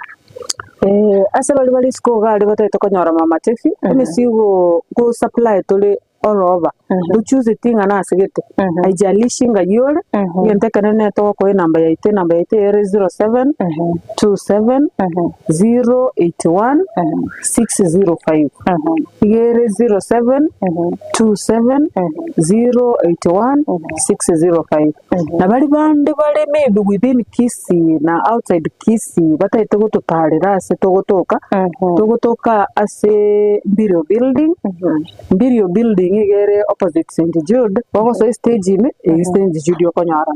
Ase baria bare isiko iga aria batagete konyora mama Tefi, emesigo go supply tore oroba, tochuseti ng'a nase gete, haijalishi ng'ai ore, egento ekenene nere togokoa enamba yaito, enamba yaito ere 07 27 081 605, iga ere 07 27 081 605. Na baria bande bare maybe within Kisii na outside Kisii batagete gototarera ase togotoka, togotoka ase Mbirio building, Mbirio building iga ere opposite St Jude, ogosoa estage ime, eywo St Jude okonyora.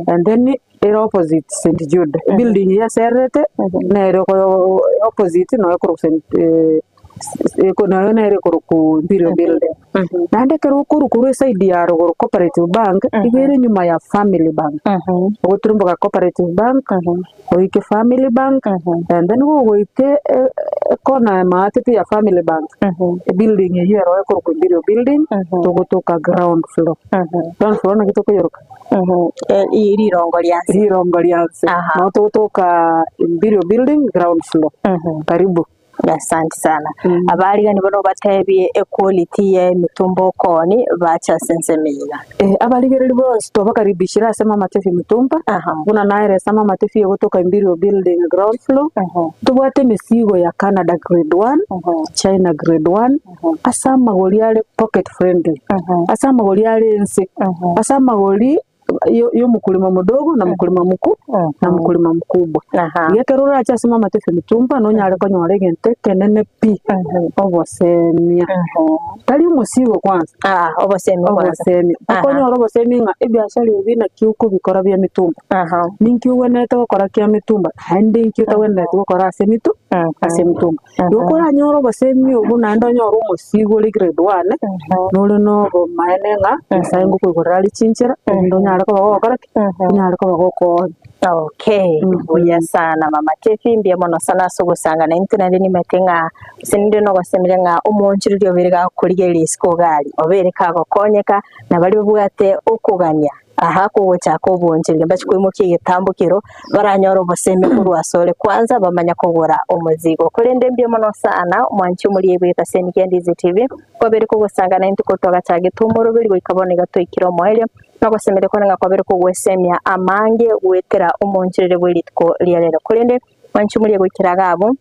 And then ere opposite St Jude, ebuilding eywo esererete nere oko opposite noyo ekorokwa St noyo nere ekorokwa Mbirio building. Naende ekero okorwa korwa eside ya rogoro Cooperative Bank, iga ere nyuma ya Family Bank, ogotirimboka Cooperative Bank, oike Family Bank, and then gogoika ekona ya maate ya Family Bank, ebuilding eywo ero ekorokwa Imperial building, togotoka ground floor. Ground floor naki tokoyeroka? Rirongo ria nse. Rirongo ria nse. Nabo togotoka Imperial building ground floor. Karibu. Asante sana. Abarigani bono obatebie equality ye emitumba okoni bache ase ensemo eye iga. Eh, abarigereria bonsi twabakaribishire ase Mama Tefi Mitumba, buna naeresa Mama Tefi egotoka Imperial Building ground floor, ntobwate emesigo ya Canada grade one, China grade one, ase amagori are pocket friendly, ase amagori are ense, ase amagori y'omokurima modogo na mokurima mokuu na mokurima mokubwa. Iga ekero orache ase Mama Tefe Mitumba nonyare konyora egento ekenene pi, obosemia. Tari omosigo kwanza, obosemia kwanza. Obosemia. Okonyora obosemia ng'a ebiashara ebi naki okobikora bia mitumba, ninki ogwenerete gokora kia mitumba, naende inki otagwenereti gokora ase emitu ase emitumba. Igo koranyore obosemia obwo naende onyore omosigo ore grade one, nore na obomaene ng'a Nyasaye ngokoigorera are chinchera, erinde onyare koba gogokora ki? Onyare koba gokoonya. Okay, buya sana mama Kefi, mbuya mono sana ase ogosanga naintwe naende nimanyete ng'a ase ninde nogosemeria ng'a omoonchoreria obeire gakorigereria isiko iga aria, obeire kagokonyeka, na baria babwate okogania. Aha kogochaka obonchereria mbache koimokia egetambo kero baranyore obosemi korwa asore kwanza bamanye kogora omozigo. Korende mbuya mono sana omwanchi omoria bwe Kaseni kia Ndizi TV kwabere kogosanga naintwe korwa twagachagete omoroberi goika bono iga twaikire omoerio. Nogosemeria kore ng'a kwabere kogwesemia amange goetera omoonchoreri bwe rituko ria rero. Korende mwanchumurie goikera iga abwo,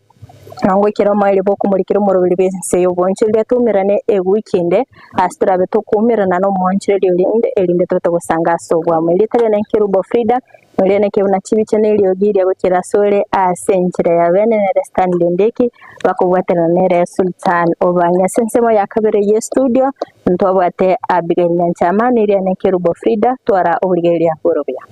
na ngoikera omoerio bw'okomorikera omoroberi bw'ense y'oboonchoreri atoumerane ewiki ende, ase torabe tokoumerana nomoonchoreri oria inde, erinde tobe togosanga ase obwamo. Erieta riane Nkerubo Frida, noria neke buna chibicha na eriogi ria gochera asore ase enchera ya bene nere Stanley Ndeki, bakobwaterana nere Sultan Obang'i. Ase ensemo ya kabere ye studio, ntwabwate Abigail Nyanchama, neria Nkerubo Frida, twara oborigereria bw'orobuya.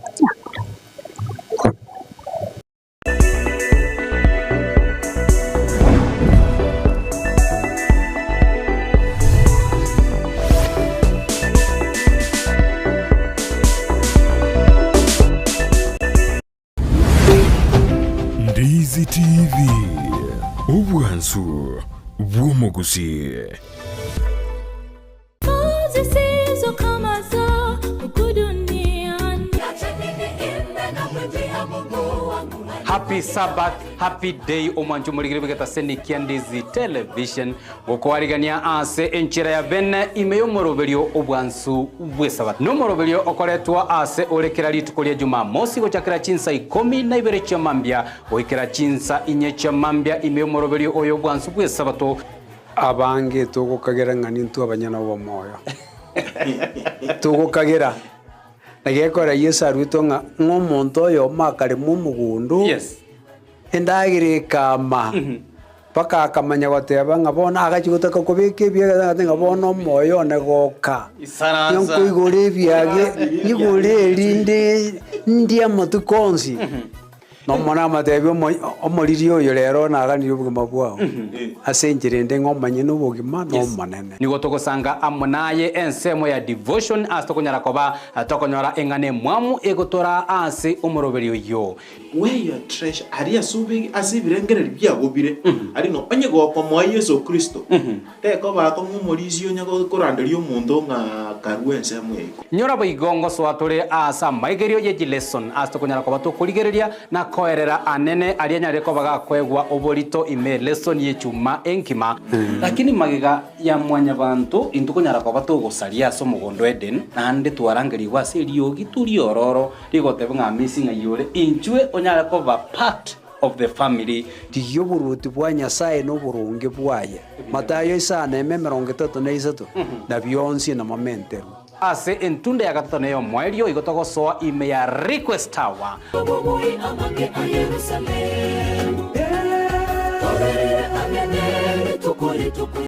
Ndizi TV, obwansu bw'omogusii. Happy Sabbath, happy day omwancho omorigire bw'egetaseni kia Ndizi Television gokoarigania ase enchera ya bene ime y'omoroberio obwansu bw'esabato. Nomoroberio okoretwa ase ore kera rituko ria Jumamosi gochakera chinsa ikomi na ibere chia mambia goikera chinsa inye chia mambia ime y'omoroberio oyo obwansu bw'esabato. Abange togokagera ng'a nintwe abanyene obomoyo. Togokagera. Na gekora Yeso aruetwe ng'a ng'a omonto oyomo akarema omogondo, endagera ekama, mpaka akamanya goteba ng'a bono agachia gotaka kobeka ebiaga agoteba ng'a bono omoyo one goka. Isaransa. Nkoigora ebiage, nyigore erinde ndie amatuko onsi. Nomone amatebia omoriri oyo rero naganirie obogima bwao, ase enchera ende ng'a omanye nobogima nomonene. Nigo togosanga amo naye ensemo ya devotion ase tokonyara koba tokonyora eng'ana emwamu egotoraa ase omoroberi oyio. Where your treasure aria ase obege ase ebirengererio biago bire, aria ng'a onye gokomoa Yeso Kristo, tekoba akong'u omorisia onye koranderia omonto ng'a karue ensemo ya igoro. Nyora boigo ngosoa tore aase amaigerio ye chileson ase tokonyara koba tokorigereria na koerera anene aria anyarire koba gakoegwa oborito ime lesson y'echuma enkima. Lakini magega ya mwanyabanto intwe konyara koba togosaria ase omogondo Eden, naende twarangerigwe ase eriogi riororo rigoteba ng'a amisi ng'ai ore, inchwe onyare koba part of the family. Rigia oboruoti bwa Nyasae na oboronge bwaye, Matayo isano eme 33, na bionsi namamenterwe. Ase entunda ya gatato na ey'omoerio igo togosoa ime ya Request Tower. Amabui amange a Yerusalemu, toberire ang'e ne rituko rituko.